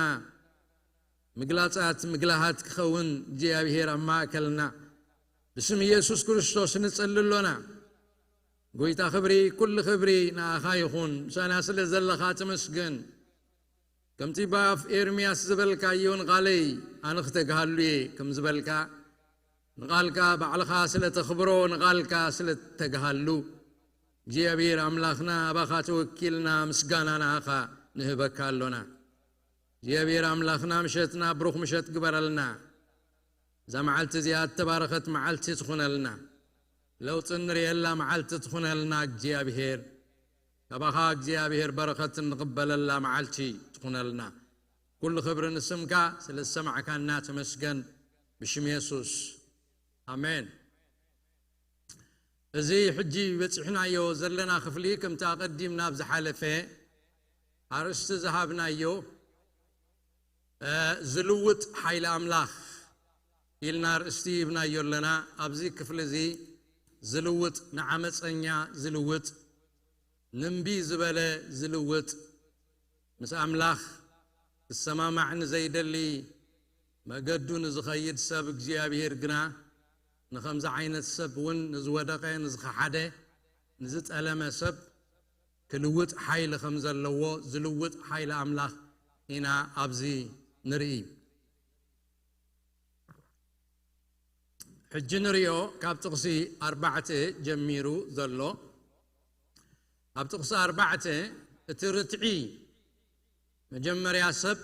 ምግላጻት ምግላሃት ክኸውን እግዚኣብሔር ኣብ ማእከልና ብስም ኢየሱስ ክርስቶስ ንጽሊ ኣሎና። ጎይታ ክብሪ፣ ኩሉ ክብሪ ንኣኻ ይኹን። ምሳና ስለ ዘለኻ ተመስገን። ከምቲ ብኣፍ ኤርምያስ ዝበልካዮ ንቓለይ ኣነ ክተግሃሉ እየ ከም ዝበልካ ንቓልካ ባዕልኻ ስለ ተኽብሮ ንቓልካ ስለ ተግሃሉ እግዚኣብሔር ኣምላኽና ኣባኻ ተወኪልና ምስጋና ንኣኻ ንህበካ ኣሎና። እግዚኣብሔር ኣምላኽና ምሸትና ብሩኽ ምሸት ግበረልና። እዛ መዓልቲ እዚኣ እተባረኸት መዓልቲ ትኹነልና። ለውጢ እንርእየላ መዓልቲ ትኹነልና እግዚኣብሔር። ካባኻ እግዚኣብሔር በረኸት እንቕበለላ መዓልቲ ትኹነልና። ኩሉ ክብሪ ንስምካ ስለ ዝሰማዕካና ተመስገን ብሽም የሱስ። ኣሜን። እዚ ሕጂ በጺሕናዮ ዘለና ክፍሊ ከምቲ ኣቐዲምና ኣብ ዝሓለፈ ኣርእስቲ ዝሃብናዮ፣ እ፣ ዝልውጥ ሓይሊ ኣምላኽ ኢልና ኣርእስቲ ሂብናዮ ኣለና። ኣብዚ ክፍሊ እዚ ዝልውጥ፣ ንዓመፀኛ ዝልውጥ፣ ንእምቢ ዝበለ ዝልውጥ፣ ምስ ኣምላኽ ክሰማማዕ ንዘይደሊ፣ መገዱ ንዝኸይድ ሰብ እግዚኣብሔር ግና ንኸምዚ ዓይነት ሰብ እውን ንዝወደቐ፣ ንዝኸሓደ፣ ንዝጠለመ ሰብ ክልውጥ ሓይሊ ከም ዘለዎ፣ ዝልውጥ ሓይሊ ኣምላኽ ኢና ኣብዚ ንርኢ። ሕጂ ንሪኦ ካብ ጥቕሲ ኣርባዕተ ጀሚሩ ዘሎ። ኣብ ጥቕሲ ኣርባዕተ እቲ ርትዒ መጀመርያ ሰብ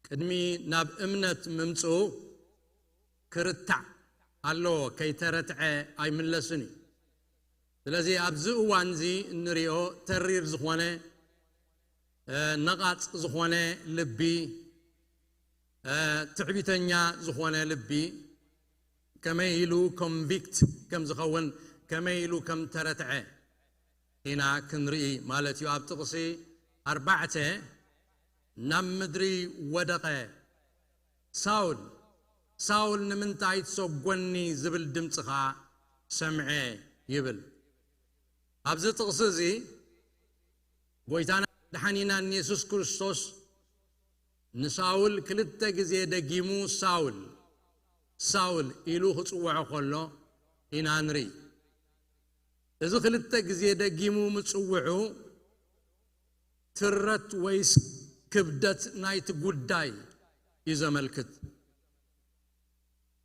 ቅድሚ ናብ እምነት ምምጽኡ ክርታዕ ኣለዎ፣ ከይተረትዐ ኣይምለስን እዩ። ስለዚ ኣብዚ እዋን እዚ እንሪኦ ተሪር ዝኾነ፣ እ፣ ነቓጽ ዝኾነ ልቢ፣ እ፣ ትዕቢተኛ ዝኾነ ልቢ ከመይ ኢሉ ኮንቪክት ከም ዝኸውን፣ ከመይ ኢሉ ከም ተረትዐ ኢና ክንርኢ ማለት እዩ። ኣብ ጥቕሲ ኣርባዕተ ናብ ምድሪ ወደቐ። ሳውል፣ ሳውል ንምንታይ ትሰጎኒ ዝብል ድምፂ ኸዓ ሰምዐ ይብል። ኣብዚ ጥቕሲ እዚ ጎይታና መድሓኒናን የሱስ ክርስቶስ ንሳውል ክልተ ግዜ ደጊሙ ሳውል፣ ሳውል ኢሉ ክጽውዖ ከሎ ኢና ንርኢ። እዚ ክልተ ግዜ ደጊሙ ምጽውዑ ትረት ወይስ ክብደት ናይቲ ጉዳይ እዩ ዘመልክት።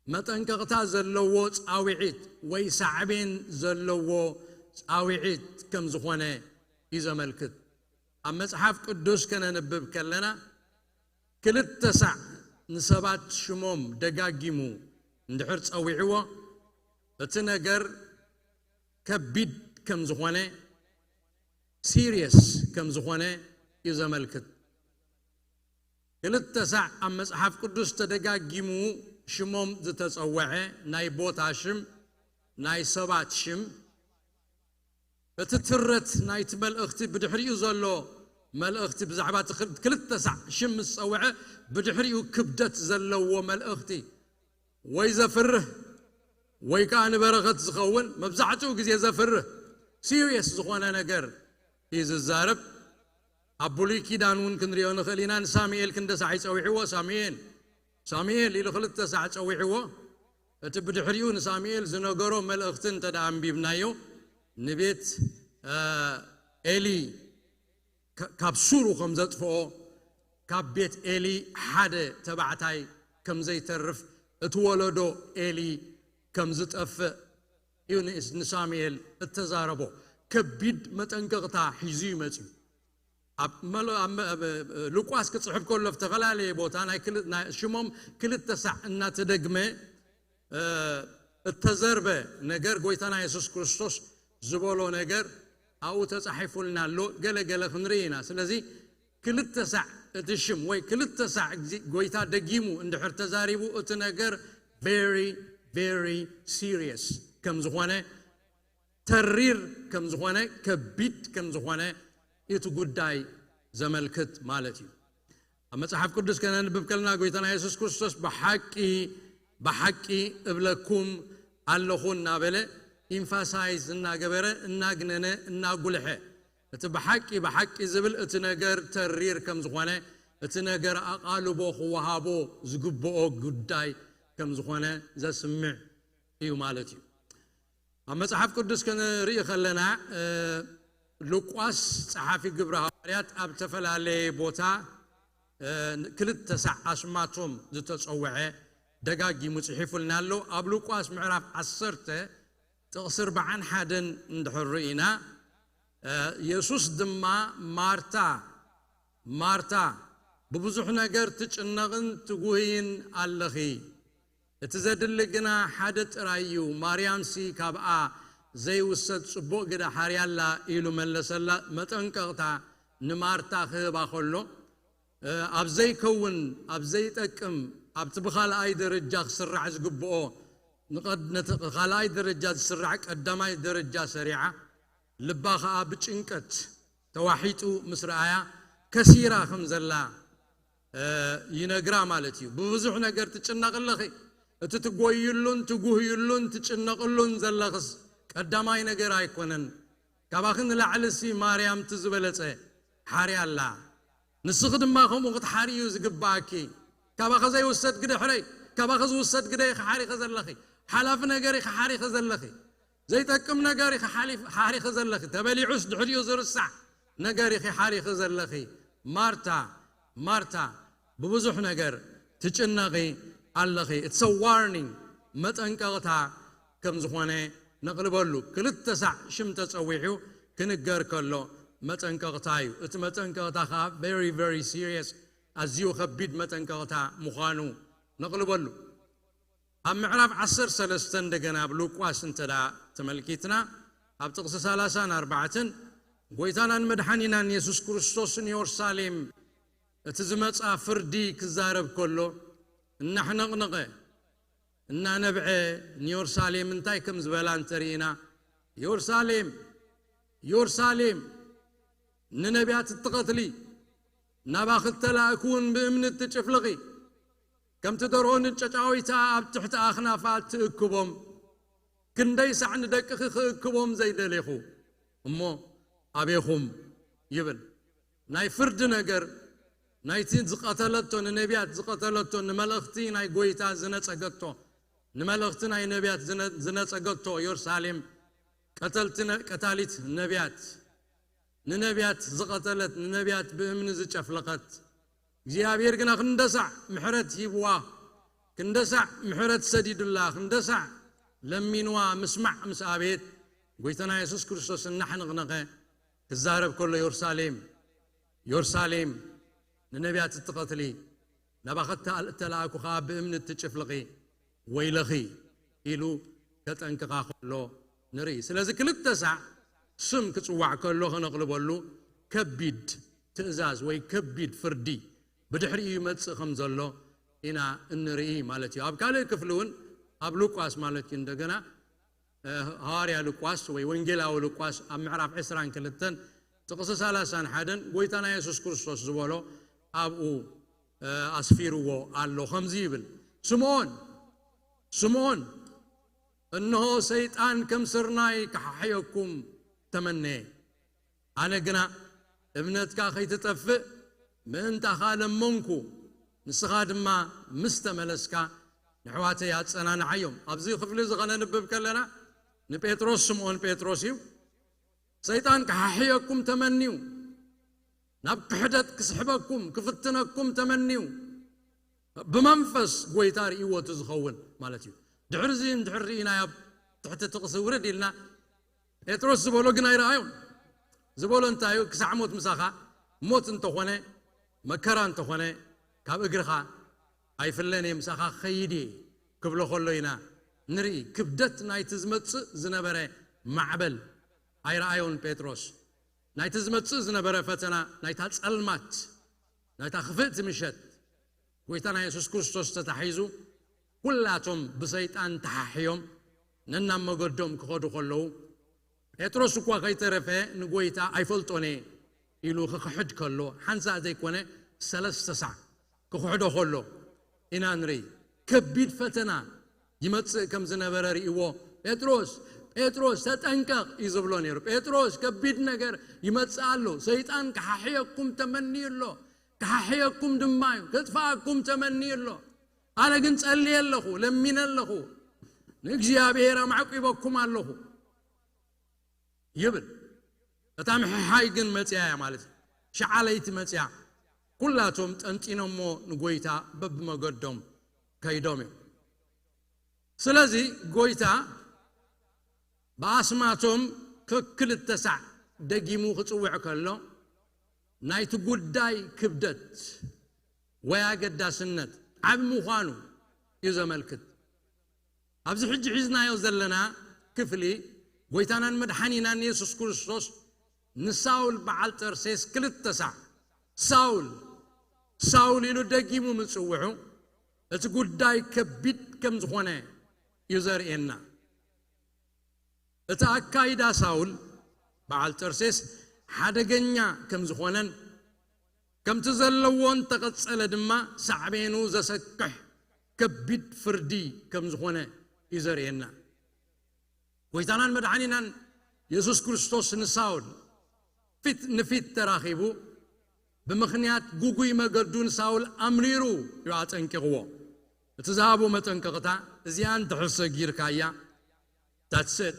መጠንቀቕታ ዘለዎ ጻውዒት ወይ ሳዕቤን ዘለዎ ጻውዒት ከም ዝኾነ እዩ ዘመልክት። ኣብ መጽሓፍ ቅዱስ ከነንብብ ከለና ክልተ ሳዕ ንሰባት ሽሞም ደጋጊሙ እንድሕር ጸዊዕዎ እቲ ነገር ከቢድ ከም ዝኾነ፣ ሲሪየስ ከም ዝኾነ እዩ ዘመልክት። ክልተ ሳዕ ኣብ መጽሓፍ ቅዱስ ተደጋጊሙ ሽሞም ዝተጸወዐ ናይ ቦታ ሽም፣ ናይ ሰባት ሽም፣ እቲ ትረት ናይቲ መልእኽቲ ብድሕሪኡ ዘሎ መልእኽቲ ብዛዕባ እቲ ክል-፣ ክልተ ሳዕ ሽም ምስ ጸውዐ ብድሕሪኡ ክብደት ዘለዎ መልእኽቲ ወይ ዘፍርህ ወይ ከዓ ንበረኸት ዝኸውን መብዛሕትኡ ግዜ ዘፍርህ ሲሪየስ ዝኾነ ነገር እዩ ዝዛረብ። ኣብ ብሉይ ኪዳን እውን ክንሪኦ ንኽእል ኢና። ንሳሙኤል ክንደ ሳዕ ይጸዊዕዎ ሳሙኤል ሳሙኤል ኢሉ ክልተ ሳዕ ጸዊዕዎ። እቲ ብድሕሪኡ ንሳሙኤል ዝነገሮ መልእኽቲ እንተ ደኣ ኣንቢብናዮ ንቤት፣ እ፣ ኤሊ ከ-፣ ካብ ሱሩ ከም ዘጥፍኦ፣ ካብ ቤት ኤሊ ሓደ ተባዕታይ ከም ዘይተርፍ፣ እቲ ወለዶ ኤሊ ከም ዝጠፍእ እዩ ንእስ-፣ ንሳሙኤል እተዛረቦ። ከቢድ መጠንቀቕታ ሒዙ እዩ መጺኡ። ኣብ መል-፣ ኣብ መ-፣ ኣብ ሉቃስ ክጽሕፍ ከሎ፣ ኣብ ዝተፈላለየ ቦታ ናይ ክል-፣ ናይ ሽሞም ክልተ ሳዕ እናተደግመ፣ እ፣ እተዘርበ ነገር፣ ጎይታና የሱስ ክርስቶስ ዝበሎ ነገር ኣብኡ ተጻሒፉልና ኣሎ። ገለ ገለ ክንርኢ ኢና። ስለዚ ክልተ ሳዕ እቲ ሽም ወይ ክልተ ሳዕ ግዜ ጎይታ ደጊሙ እንድሕር ተዛሪቡ፣ እቲ ነገር very, very serious ከም ዝኾነ ተሪር ከም ዝኾነ፣ ከቢድ ከም ዝኾነ እቲ ጉዳይ ዘመልክት ማለት እዩ። ኣብ መጽሓፍ ቅዱስ ከነንብብ ከለና ጎይታና የሱስ ክርስቶስ ብሓቂ ብሓቂ እብለኩም ኣለኹ እናበለ ኢምፋሳይዝ እናገበረ እናግነነ እናጉልሐ እቲ ብሓቂ ብሓቂ ዝብል እቲ ነገር ተሪር ከም ዝኾነ እቲ ነገር ኣቓልቦ ክወሃቦ ዝግብኦ ጉዳይ ከም ዝኾነ ዘስምዕ እዩ ማለት እዩ። ኣብ መጽሓፍ ቅዱስ ክንርኢ ከለና ሉቃስ ጸሓፊ ግብሪ ሃዋርያት ኣብ ዝተፈላለየ ቦታ ክልተ ሳዕ ኣስማቶም ዝተጸውዐ ደጋጊሙ ጽሒፉልና ኣሎ። ኣብ ሉቃስ ምዕራፍ ዓሰርተ ጥቕሲ ኣርባዓን ሓደን እንድሕር ርኢና የሱስ ድማ ማርታ ማርታ ብብዙሕ ነገር ትጭነቕን ትጉህይን ኣለኺ። እቲ ዘድሊ ግና ሓደ ጥራይ እዩ። ማርያምሲ ካብኣ ዘይውሰድ ጽቡቕ ግደ ሓርያ ኣላ ኢሉ መለሰላ። መጠንቀቕታ ንማርታ ክህባ ከሎ ኣብ ዘይከውን ኣብ ዘይጠቅም ኣብቲ ብኻልኣይ ደረጃ ክስራዕ ዝግብኦ ነቲ ካልኣይ ደረጃ ዝስራዕ ቀዳማይ ደረጃ ሰሪዓ ልባ ኸዓ ብጭንቀት ተዋሒጡ ምስ ረኣያ ከሲራ ከም ዘላ ይነግራ ማለት እዩ። ብብዙሕ ነገር ትጭነቕ ኣለኺ። እቲ ትጎይሉን ትጉህዩሉን ትጭነቕሉን ዘለኽስ ቀዳማይ ነገር ኣይኮነን። ካባኺ ንላዕሊ ሲ ማርያም እቲ ዝበለጸ ሓርያ ኣላ። ንስኺ ድማ ከምኡ ክትሓሪ እዩ ዝግባኣኪ። ካባኺ ዘይውሰድ ግደ ሕረይ፣ ካባኺ ዝውሰድ ግደ ኢኺ ሓሪኺ ዘለኺ። ሓላፊ ነገር ኢኺ ሓሪኺ ዘለኺ። ዘይጠቅም ነገር ኢኺ ሓሪኺ ዘለኺ። ተበሊዑስ ድሕሪኡ ዝርሳዕ ነገር ኢኺ ሓሪኺ ዘለኺ። ማርታ ማርታ ብብዙሕ ነገር ትጭነቒ ኣለኺ። It's a warning፣ መጠንቀቕታ ከም ዝኾነ ነቕልበሉ። ክልተ ሳዕ ሽም ተጸዊዑ ክንገር ከሎ መጠንቀቕታ እዩ። እቲ መጠንቀቕታ ኸዓ very very serious፣ ኣዝዩ ከቢድ መጠንቀቕታ ምዃኑ ነቕልበሉ። ኣብ ምዕራፍ ዓሰርተ ሰለስተ እንደገና ኣብ ሉቃስ እንተ ደኣ ተመልኪትና ኣብ ጥቕሲ ሰላሳን ኣርባዕተን ጎይታናን መድሓኒናን የሱስ ክርስቶስ ንዮርሳሌም እቲ ዝመጻ ፍርዲ ክዛረብ ከሎ እናሕነቕነቐ እናነብዐ ንዮርሳሌም እንታይ ከም ዝበላ እንተርኢና ዮርሳሌም ዮርሳሌም ንነቢያት እትቐትሊ ናባኺ እተላእኩ እውን ብእምኒ እትጭፍልቒ ከምቲ ደርሆ ንጨጫዊታ ኣብ ትሕቲ ኣኽናፋ እትእክቦም ክንደይ ሳዕ ንደቅኺ ክእክቦም ዘይደሌኹ እሞ ኣቤኹም ይብል። ናይ ፍርዲ ነገር ናይቲ ዝቐተለቶ ንነቢያት ዝቐተለቶ ንመለኽቲ ናይ ጎይታ ዝነጸገቶ ንመለኽቲ ናይ ነቢያት ዝነጸገቶ ኢየሩሳሌም ቀተልቲ ቀታሊት ነቢያት ንነቢያት ዝቐተለት ንነቢያት ብእምኒ ዝጨፍለቐት እግዚኣብሔር ግና ክንደሳዕ ምሕረት ሂብዋ ክንደሳዕ ምሕረት ሰዲዱላ ክንደሳዕ ለሚንዋ ምስማዕ ምስ ኣቤት ጎይታና የሱስ ክርስቶስ እናሕንቕነቐ ክዛረብ ከሎ ዮርሳሌም ዮርሳሌም ንነቢያት እትቐትሊ ናባኸ እተላእኩ ኸዓ ብእምኒ እትጭፍልቒ ወይለኺ ኢሉ ከጠንቅቓ ከሎ ንርኢ። ስለዚ ክልተ ሳዕ ስም ክጽዋዕ ከሎ ከነቕልበሉ ከቢድ ትእዛዝ ወይ ከቢድ ፍርዲ ብድሕሪኡ ይመጽእ ከም ዘሎ ኢና እንርኢ ማለት እዩ። ኣብ ካልእ ክፍሊ እውን ኣብ ሉቃስ ማለት እዩ እንደገና ሃዋርያ ሉቃስ ወይ ወንጌላዊ ሉቃስ ኣብ ምዕራፍ ዕስራን ክልተን ጥቕሲ ሰላሳን ሓደን ጎይታና የሱስ ክርስቶስ ዝበሎ ኣብኡ ኣስፊርዎ ኣሎ። ከምዚ ይብል፣ ስምዖን ስምዖን እንሆ ሰይጣን ከም ስርናይ ክሓሕየኩም ተመነየ፣ ኣነ ግና እምነትካ ከይትጠፍእ ምእንታኻ ለመንኩ፣ ንስኻ ድማ ምስ ተመለስካ ንሕዋተይ ኣጸናንዓዮም። ኣብዚ ክፍሊ እዚ ከነንብብ ከለና ንጴጥሮስ ስምዖን ጴጥሮስ እዩ። ሰይጣን ክሓሕየኩም ተመንዩ፣ ናብ ክሕደት ክስሕበኩም ክፍትነኩም ተመንዩ፣ ብመንፈስ ጎይታ ርእይዎ እቲ ዝኸውን ማለት እዩ። ድሕሪ እዚ እንድሕር ርኢናዮ ኣብ ትሕቲ ጥቕሲ ውርድ ኢልና ጴጥሮስ ዝበሎ ግን ኣይረኣዮን። ዝበሎ እንታይ እዩ? ክሳዕ ሞት ምሳኻ፣ ሞት እንተኾነ፣ መከራ እንተኾነ፣ ካብ እግርኻ ኣይፍለን እየ፣ ምሳኻ ክኸይድ እየ ክብሎ ከሎ ኢና ንርኢ። ክብደት ናይቲ ዝመጽእ ዝነበረ ማዕበል ኣይረኣዮን ጴጥሮስ። ናይቲ ዝመጽእ ዝነበረ ፈተና፣ ናይታ ጸልማት፣ ናይታ ክፍእቲ ምሸት፣ ጎይታና የሱስ ክርስቶስ ተታሒዙ፣ ኩላቶም ብሰይጣን ተሓሕዮም ነናብ መገዶም ክኸዱ ከለዉ፣ ጴጥሮስ እኳ ከይተረፈ ንጎይታ ኣይፈልጦን እየ ኢሉ ክኽሕድ ከሎ፣ ሓንሳእ ዘይኮነ ሰለስተ ሳዕ ክኽሕዶ ከሎ ኢና ንርኢ። ከቢድ ፈተና ይመጽእ ከም ዝነበረ ርእይዎ፣ "ጴጥሮስ፣ ጴጥሮስ፣ ተጠንቀቕ" እዩ ዝብሎ ነይሩ። "ጴጥሮስ፣ ከቢድ ነገር ይመጽእ ኣሎ። ሰይጣን ክሓሕየኩም ተመንዩ ኣሎ። ክሓሕየኩም ድማ እዩ። ከጥፍኣኩም ተመንዩ ኣሎ። ኣነ ግን ጸልየ ኣለኹ፣ ለሚነ ኣለኹ። ንእግዚኣብሔር ኣማዕቂበኩም ኣለኹ" ይብል። እታ ምሕሓይ ግን መጽያ እያ ማለት እዩ። ሸዓ ለይቲ መጽያ። ኩላቶም ጠንጢኖሞ ንጎይታ በብመገዶም ከይዶም እዮም። ስለዚ ጎይታ ብኣስማቶም ከክልተ ሳዕ ደጊሙ ክጽውዕ ከሎ፣ ናይቲ ጉዳይ ክብደት ወይ ኣገዳስነት ዓቢ ምዃኑ እዩ ዘመልክት። ኣብዚ ሕጂ ሒዝናዮ ዘለና ክፍሊ፣ ጎይታናን መድሓኒናን የሱስ ክርስቶስ ንሳውል በዓል ጠርሴስ ክልተ ሳዕ "ሳውል፣ ሳውል" ኢሉ ደጊሙ ምጽውዑ፣ እቲ ጉዳይ ከቢድ ከም ዝኾነ እዩ ዘርእየና። እቲ ኣካይዳ ሳውል በዓል ጠርሴስ ሓደገኛ ከም ዝኾነን፣ ከምቲ ዘለዎ እንተቐጸለ ድማ ሳዕቤኑ ዘሰክሕ ከቢድ ፍርዲ ከም ዝኾነ እዩ ዘርእየና። ጎይታናን መድሓኒናን የሱስ ክርስቶስ ንሳውል ፊት ንፊት ተራኺቡ፣ ብምኽንያት ግጉይ መገዱ ንሳውል ኣምሪሩ እዩ ኣጠንቂቕዎ። እቲ ዝሃቦ መጠንቀቕታ፣ "እዚኣ እንድሕር ሰጊርካያ፣ that's it,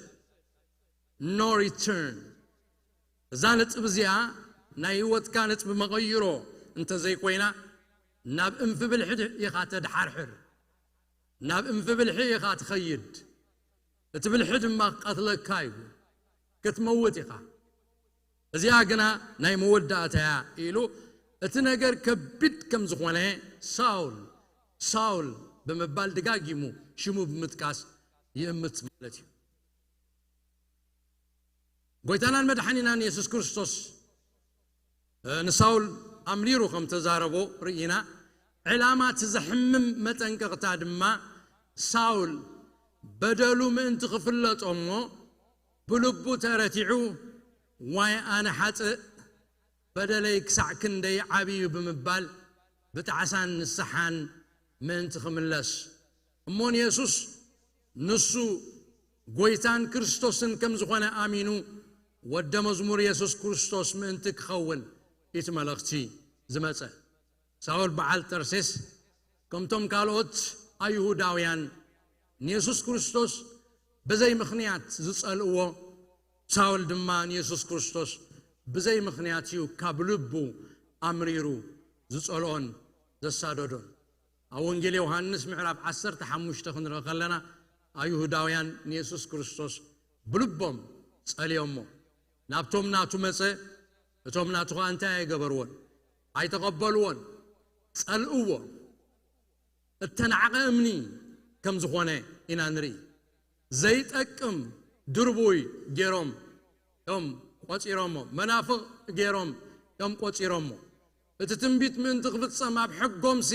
no return." እዛ ነጥብ እዚኣ ናይ ህይወትካ ነጥቢ መቐይሮ እንተዘይኮይና፣ ናብ እንፊ ብልሒ ኢኻ ተድሓርሕር፣ ናብ እንፊ ብልሒ ኢኻ ትኸይድ። እቲ ብልሒ ድማ ክቐትለካ እዩ፣ ክትመውት ኢኻ። እዚኣ ግና ናይ መወዳእታ እያ ኢሉ፣ እቲ ነገር ከቢድ ከም ዝኾነ፣ "ሳውል፣ ሳውል" ብምባል ደጋጊሙ ሽሙ ብምጥቃስ ይእምት ማለት እዩ። ጎይታናን መድሓኒናን የሱስ ክርስቶስ፣ እ፣ ንሳውል ኣምሪሩ ከም ተዛረቦ ርኢና። ዕላማ እቲ ዘሕምም መጠንቀቕታ ድማ፣ ሳውል በደሉ ምእንቲ ክፍለጦ እሞ፣ ብልቡ ተረቲዑ፣ "ዋይ ኣነ ሓጥእ፣ በደለይ ክሳዕ ክንደይ ዓቢ እዩ" ብምባል፣ ብጣዕሳን ንስሓን ምእንቲ ክምለስ፣ እሞ ንየሱስ ንሱ ጎይታን ክርስቶስን ከም ዝኾነ ኣሚኑ፣ ወደ መዝሙር የሱስ ክርስቶስ ምእንቲ ክኸውን እቲ መልእኽቲ ዝመጸ። ሳውል በዓል ጠርሴስ፣ ከምቶም ካልኦት ኣይሁዳውያን፣ ንየሱስ ክርስቶስ ብዘይ ምኽንያት ዝጸልእዎ፣ ሳውል ድማ ንየሱስ ክርስቶስ ብዘይ ምኽንያት እዩ ካብ ልቡ ኣምሪሩ ዝጸልኦን ዘሳደዶን። ኣብ ወንጌል ዮሃንስ ምዕራፍ ዓሰርተ ሓሙሽተ ክንርኢ ከለና፣ ኣይሁዳውያን ንየሱስ ክርስቶስ ብልቦም ጸልዮሞ። ናብቶም ናቱ መጸ፣ እቶም ናቱ ኸኣ እንታይ ኣይገበርዎን? ኣይተቐበልዎን፣ ጸልእዎ። እተናዕቐ እምኒ ከም ዝኾነ ኢና ንርኢ። ዘይጠቅም ድርቡይ ገይሮም እዮም ቆጺሮሞ፣ መናፍቕ ገይሮም እዮም ቆጺሮሞ። እቲ ትንቢት ምእንቲ ክፍጸም ኣብ ሕጎምሲ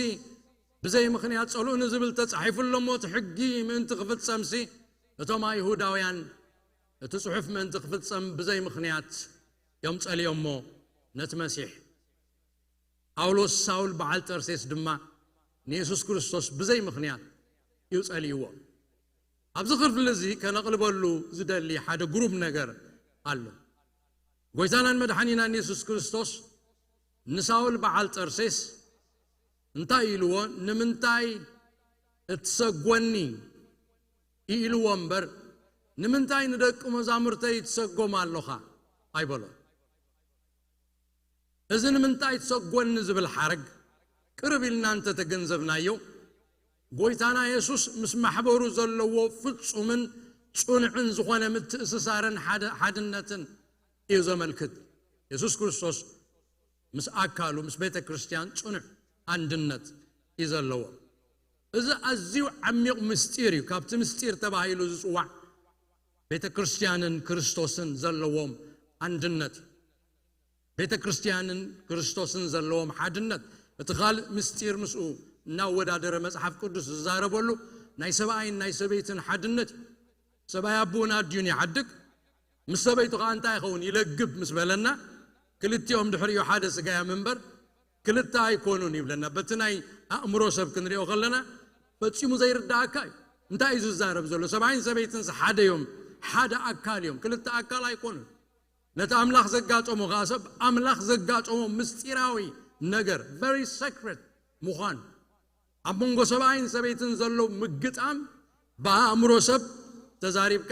ብዘይ ምኽንያት ጸልኡኒ ዝብል ተጻሒፉ ኣሎ እሞ፣ እቲ ሕጊ ምእንቲ ክፍጸምሲ እቶም ኣይሁዳውያን እቲ ጽሑፍ ምእንቲ ክፍጸም ብዘይ ምኽንያት እዮም ጸልዮሞ ነቲ መሲሕ። ጳውሎስ ሳውል በዓል ጠርሴስ ድማ ንየሱስ ክርስቶስ ብዘይ ምኽንያት እዩ ጸልይዎ። ኣብዚ ክፍሊ እዚ ከነቕልበሉ ዝደሊ ሓደ ግሩም ነገር ኣሎ። ጎይታናን መድሓኒናን የሱስ ክርስቶስ ንሳውል በዓል ጠርሴስ እንታይ ኢልዎ? "ንምንታይ እትሰጎኒ?" ኢልዎ እምበር፣ "ንምንታይ ንደቂ መዛሙርተይ ትሰጎም ኣለኻ?" ኣይበሎን። እዚ "ንምንታይ ትሰጎኒ?" ዝብል ሓረግ ቅርብ ኢልና እንተተገንዘብናዮ፣ ጎይታና የሱስ ምስ ማሕበሩ ዘለዎ ፍጹምን ጽኑዕን ዝኾነ ምትእስሳርን ሓደ-፣ ሓድነትን እዩ ዘመልክት። የሱስ ክርስቶስ ምስ ኣካሉ፣ ምስ ቤተ ክርስቲያን ጽኑዕ ኣንድነት እዩ ዘለዎ። እዚ ኣዝዩ ዓሚቕ ምስጢር እዩ። ካብቲ ምስጢር ተባሂሉ ዝጽዋዕ ቤተ ክርስቲያንን ክርስቶስን ዘለዎም ኣንድነት እዩ። ቤተ ክርስቲያንን ክርስቶስን ዘለዎም ሓድነት፣ እቲ ካልእ ምስጢር ምስኡ እናወዳደረ መጽሓፍ ቅዱስ ዝዛረበሉ ናይ ሰብኣይን ናይ ሰበይትን ሓድነት እዩ። ሰብኣይ ኣቦኡን ኣዲኡን ይሓድግ፣ ምስ ሰበይቱ ከዓ እንታይ ይኸውን? ይለግብ ምስ በለና፣ ክልቲኦም ድሕሪኡ ሓደ ስጋ እዮም እምበር ክልተ ኣይኮኑን ይብለና። በቲ ናይ ኣእምሮ ሰብ ክንሪኦ ከለና ፈጺሙ ዘይርዳእካ እዩ። እንታይ እዩ ዝዛረብ ዘሎ? ሰብኣይን ሰበይትንስ ሓደ እዮም፣ ሓደ ኣካል እዮም፣ ክልተ ኣካል ኣይኮኑን። ነቲ ኣምላኽ ዘጋጠሞ ከዓ ሰብ ኣምላኽ ዘጋጠሞ ምስጢራዊ ነገር፣ very secret ምዃኑ፣ ኣብ መንጎ ሰብኣይን ሰበይትን ዘሎ ምግጣም ብኣእምሮ ሰብ ተዛሪብካ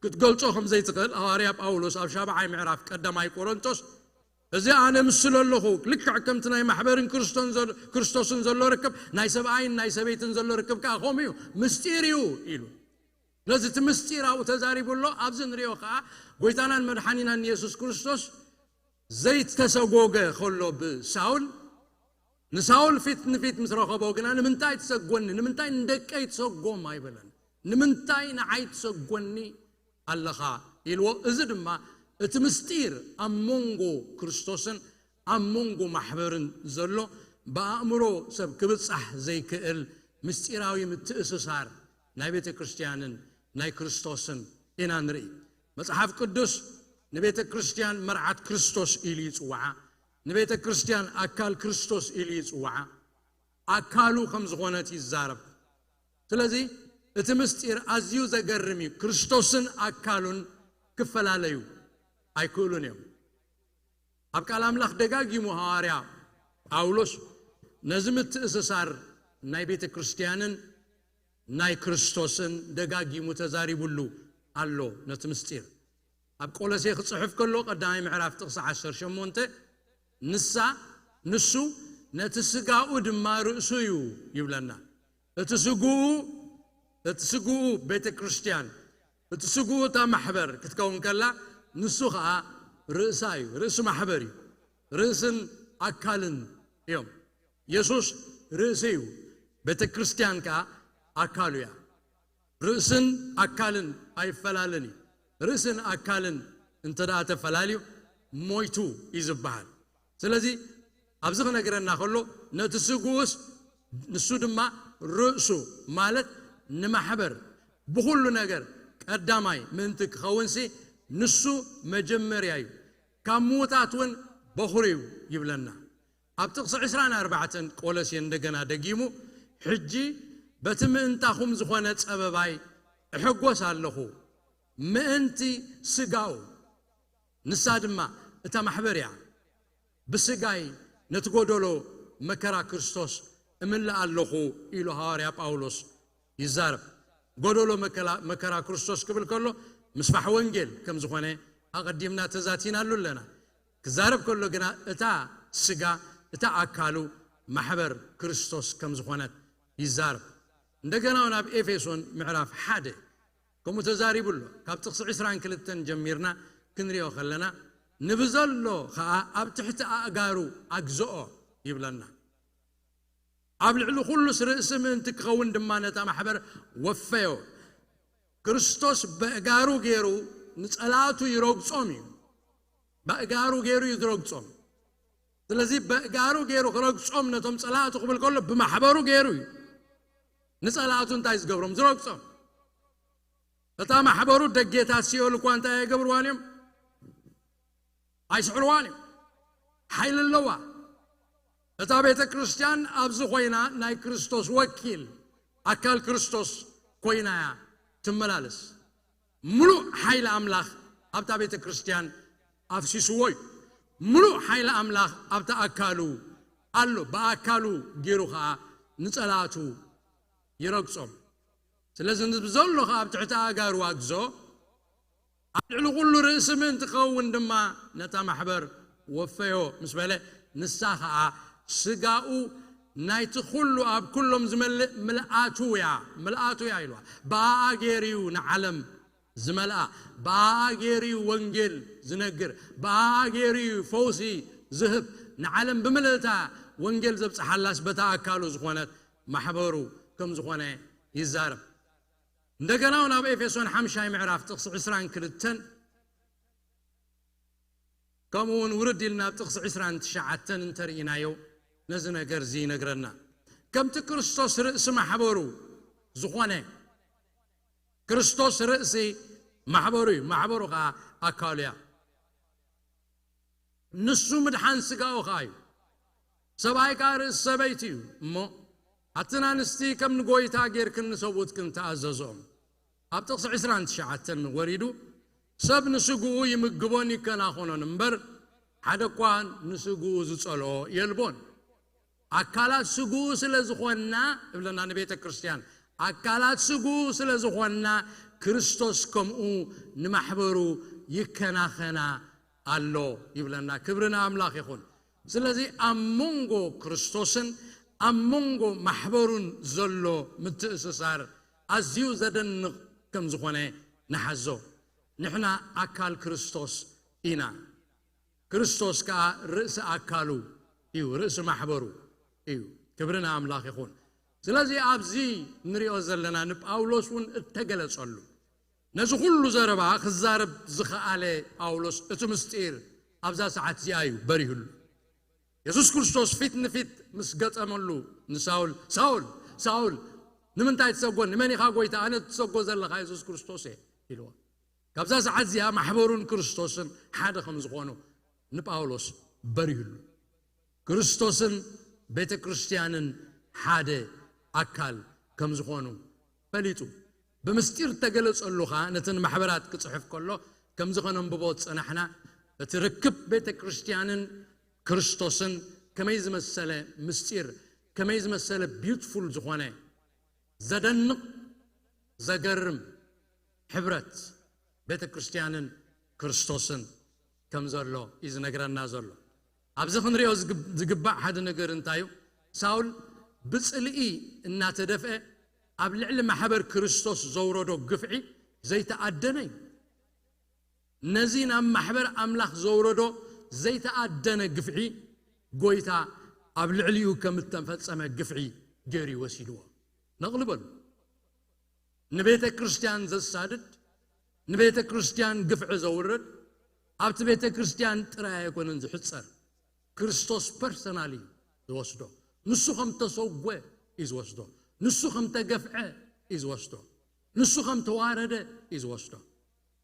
ክትገልጾ ከም ዘይትኽእል ሃዋርያ ጳውሎስ ኣብ ሻብዓይ ምዕራፍ ቀዳማይ ቆሮንቶስ፣ እዚ ኣነ ምስ ኣለኹ ልክዕ ከምቲ ናይ ማሕበርን ክርስቶን ዘል-፣ ክርስቶስን ዘሎ ርክብ ናይ ሰብኣይን ናይ ሰበይትን ዘሎ ርክብ ከዓ ከምኡ እዩ፣ ምስጢር እዩ ኢሉ። ስለዚ እቲ ምስጢር ኣብኡ ተዛሪቡ ኣሎ። ኣብዚ ንሪኦ ከዓ ጎይታናን መድሓኒናን የሱስ ክርስቶስ ዘይተሰጎገ ከሎ ብሳውል፣ ንሳውል ፊት ንፊት ምስ ረኸቦ ግና ንምንታይ ትሰጎኒ? ንምንታይ ንደቀይ ትሰጎም ኣይበለን። ንምንታይ ንዓይ ትሰጎኒ ኣለኻ ኢልዎ። እዚ ድማ እቲ ምስጢር ኣብ መንጎ ክርስቶስን ኣብ መንጎ ማሕበርን ዘሎ ብኣእምሮ ሰብ ክብጻሕ ዘይክእል ምስጢራዊ ምትእስሳር ናይ ቤተ ክርስቲያንን ናይ ክርስቶስን ኢና ንርኢ። መጽሓፍ ቅዱስ ንቤተ ክርስቲያን መርዓት ክርስቶስ ኢሉ ይጽውዓ፣ ንቤተ ክርስቲያን ኣካል ክርስቶስ ኢሉ ይጽውዓ፣ ኣካሉ ከም ዝኾነት ይዛረብ። ስለዚ እቲ ምስጢር ኣዝዩ ዘገርም እዩ። ክርስቶስን ኣካሉን ክፈላለዩ ኣይክእሉን እዮም። ኣብ ቃል ኣምላኽ ደጋጊሙ ሃዋርያ ጳውሎስ ነዚ ምትእስሳር ናይ ቤተ ክርስቲያንን ናይ ክርስቶስን ደጋጊሙ ተዛሪቡሉ ኣሎ። ነቲ ምስጢር ኣብ ቆሎሴ ክጽሕፍ ከሎ ቀዳማይ ምዕራፍ ጥቕሲ ዓሰርተ ሸሞንተ፣ ንሳ፣ ንሱ ነቲ ስጋኡ ድማ ርእሱ እዩ ይብለና። እቲ ስግኡ፣ እቲ ስግኡ ቤተ ክርስቲያን፣ እቲ ስግኡ እታ ማሕበር ክትከውን ከላ፣ ንሱ ኸኣ ርእሳ እዩ፣ ርእሲ ማሕበር እዩ። ርእስን ኣካልን እዮም። የሱስ ርእሲ እዩ፣ ቤተ ክርስቲያን ከኣ ኣካሉ እያ። ርእስን ኣካልን ኣይፈላለን እዩ። ርእስን ኣካልን እንተ ደኣ ተፈላልዩ ሞይቱ እዩ ዝበሃል። ስለዚ ኣብዚ ክነግረና ከሎ ነቲ ስግኡስ ንሱ ድማ ርእሱ ማለት ንማሕበር ብኹሉ ነገር ቀዳማይ ምእንቲ ክኸውንሲ ንሱ መጀመርያ እዩ፣ ካብ ምዉታት እውን በኹሪ እዩ ይብለና። ኣብ ጥቕሲ ዕስራን ኣርባዕተን ቆሎሴ እንደገና ደጊሙ፣ ሕጂ በቲ ምእንታኹም ዝኾነ ጸበባይ እሕጎስ ኣለኹ፣ ምእንቲ ስጋኡ፣ ንሳ ድማ እታ ማሕበር እያ፣ ብስጋይ ነቲ ጎደሎ መከራ ክርስቶስ እምልእ ኣለኹ ኢሉ ሃዋርያ ጳውሎስ ይዛረብ። ጎደሎ መከላ-፣ መከራ ክርስቶስ ክብል ከሎ ምስፋሕ ወንጌል ከም ዝኾነ ኣቐዲምና ተዛቲናሉ ኣለና። ክዛረብ ከሎ ግና እታ ስጋ፣ እታ ኣካሉ ማሕበር ክርስቶስ ከም ዝኾነት ይዛረብ። እንደገና እውን ኣብ ኤፌሶን ምዕራፍ ሓደ ከምኡ ተዛሪቡ ኣሎ። ካብ ጥቕሲ ዕስራን ክልተን ጀሚርና ክንሪኦ ከለና፣ ንብዘሎ ኸኣ ኣብ ትሕቲ ኣእጋሩ ኣግዝኦ ይብለና። ኣብ ልዕሊ ኩሉስ ርእሲ ምእንቲ ክኸውን ድማ ነታ ማሕበር ወፈዮ። ክርስቶስ በእጋሩ ገይሩ ንጸላእቱ ይረግጾም እዩ። በእጋሩ ገይሩ እዩ ዝረግጾም። ስለዚ በእጋሩ ገይሩ ክረግጾም ነቶም ጸላእቱ ክብል ከሎ ብማሕበሩ ገይሩ እዩ። ንጸላእቱ እንታይ ዝገብሮም? ዝረግጾም። እታ ማሕበሩ ደጌታት ሲኦል እኳ እንታይ ኣይገብርዋን እዮም? ኣይስዕርዋን እዮም። ሓይሊ ኣለዋ። እታ ቤተ ክርስቲያን ኣብዚ ኮይና ናይ ክርስቶስ ወኪል፣ ኣካል ክርስቶስ ኮይና እያ ትመላለስ። ምሉእ ሓይሊ ኣምላኽ ኣብታ ቤተ ክርስቲያን ኣፍሲስዎ እዩ። ምሉእ ሓይሊ ኣምላኽ ኣብታ ኣካሉ ኣሎ። ብኣካሉ ገይሩ ኸኣ ንጸላእቱ ይረግጾም። ስለዚ ንብዘሎ ኸኣ ኣብ ትሕቲ ኣእጋሩ ኣግዞ፣ ኣብ ልዕሊ ኩሉ ርእሲ ምእንቲ ክኸውን ድማ ነታ ማሕበር ወፈዮ ምስ በለ፣ ንሳ ኸኣ ስጋኡ ናይቲ ኩሉ ኣብ ኩሎም ዝመልእ ምልኣቱ እያ፣ ምልኣቱ እያ ኢልዋ። ብኣኣ ገይሩ እዩ ንዓለም ዝመልኣ፣ ብኣኣ ገይሩ እዩ ወንጌል ዝነግር፣ ብኣኣ ገይሩ እዩ ፈውሲ ዝህብ። ንዓለም ብምልእታ ወንጌል ዘብጽሓላስ በታ ኣካሉ ዝኾነት ማሕበሩ ከም ዝኾነ ይዛረብ። እንደገና እውን ኣብ ኤፌሶን ሓምሻይ ምዕራፍ ጥቕሲ ዕስራን ክልተን፣ ከምኡ እውን ውርድ ኢልና ኣብ ጥቕሲ ዕስራን ትሽዓተን እንተርኢናዮ፣ ነዚ ነገር እዚ ይነግረና። ከምቲ ክርስቶስ ርእሲ ማሕበሩ ዝኾነ፣ ክርስቶስ ርእሲ ማሕበሩ እዩ። ማሕበሩ ከዓ ኣካሉ እያ። ንሱ ምድሓን ስጋኡ ከዓ እዩ። ሰብኣይ ከዓ ርእሲ ሰበይቲ እዩ። እሞ ኣትን ኣንስቲ ከም ንጎይታ ጌርክን ንሰብኡትክን ተኣዘዞም። ኣብ ጥቕሲ ዕስራን ትሽዓተን ወሪዱ፣ ሰብ ንስግኡ ይምግቦን ይከናኸኖን እምበር፣ ሓደ እኳ ንስግኡ ዝጸልኦ የልቦን። ኣካላት ስግኡ ስለ ዝኾንና፣ እብለና ንቤተ ክርስቲያን፣ ኣካላት ስግኡ ስለ ዝኾንና፣ ክርስቶስ ከምኡ ንማሕበሩ ይከናኸና ኣሎ ይብለና። ክብሪ ንኣምላኽ ይኹን። ስለዚ ኣብ መንጎ ክርስቶስን ኣብ መንጎ ማሕበሩን ዘሎ ምትእስሳር ኣዝዩ ዘደንቕ ከም ዝኾነ ንሓዞ። ንሕና ኣካል ክርስቶስ ኢና። ክርስቶስ ከኣ ርእሲ ኣካሉ እዩ፣ ርእሲ ማሕበሩ እዩ። ክብሪ ንኣምላኽ ይኹን። ስለዚ ኣብዚ ንሪኦ ዘለና ንጳውሎስ እውን እተገለጸሉ፣ ነዚ ኩሉ ዘረባ ክዛረብ ዝኸኣለ ጳውሎስ እቲ ምስጢር ኣብዛ ሰዓት እዚኣ እዩ በሪህሉ። የሱስ ክርስቶስ ፊት ንፊት ምስ ገጠመሉ ንሳውል፣ "ሳውል፣ ሳውል፣ ንምንታይ ትሰጎ? ንመን ኢኻ ጎይታ?" "ኣነ ትሰጎ ዘለኻ የሱስ ክርስቶስ እየ" ኢልዎ። ካብዛ ሰዓት እዚኣ ማሕበሩን ክርስቶስን ሓደ ከም ዝኾኑ ንጳውሎስ በሪህሉ። ክርስቶስን ቤተ ክርስቲያንን ሓደ ኣካል ከም ዝኾኑ ፈሊጡ፣ ብምስጢር ተገለጸሉ ኸኣ ነቲ ንማሕበራት ክጽሕፍ ከሎ ከምዚ ኸነንብቦ ዝጸናሕና፣ እቲ ርክብ ቤተ ክርስቲያንን ክርስቶስን ከመይ ዝመሰለ ምስጢር፣ ከመይ ዝመሰለ ቢዩቲፉል ዝኾነ፣ ዘደንቕ፣ ዘገርም ሕብረት ቤተ ክርስቲያንን ክርስቶስን ከም ዘሎ እዩ ዝነግረና ዘሎ። ኣብዚ ክንሪኦ ዝግብ-፣ ዝግባእ ሓደ ነገር እንታይ እዩ? ሳውል ብጽልኢ እናተደፍአ ኣብ ልዕሊ ማሕበር ክርስቶስ ዘውረዶ ግፍዒ ዘይተኣደነ እዩ። ነዚ ናብ ማሕበር ኣምላኽ ዘውረዶ ዘይተኣደነ ግፍዒ፣ ጎይታ ኣብ ልዕሊኡ ከም እተፈጸመ ግፍዒ ገይሩ ይወሲድዎ። ነቕልበሉ። ንቤተ ክርስቲያን ዘሳድድ፣ ንቤተ ክርስቲያን ግፍዒ ዘውርድ፣ ኣብቲ ቤተ ክርስቲያን ጥራይ ኣይኮነን ዝሕጸር። ክርስቶስ ፐርሰናሊ ዝወስዶ። ንሱ ከም ተሰጎ እዩ ዝወስዶ። ንሱ ከም ተገፍዐ እዩ ዝወስዶ። ንሱ ከም ተዋረደ እዩ ዝወስዶ።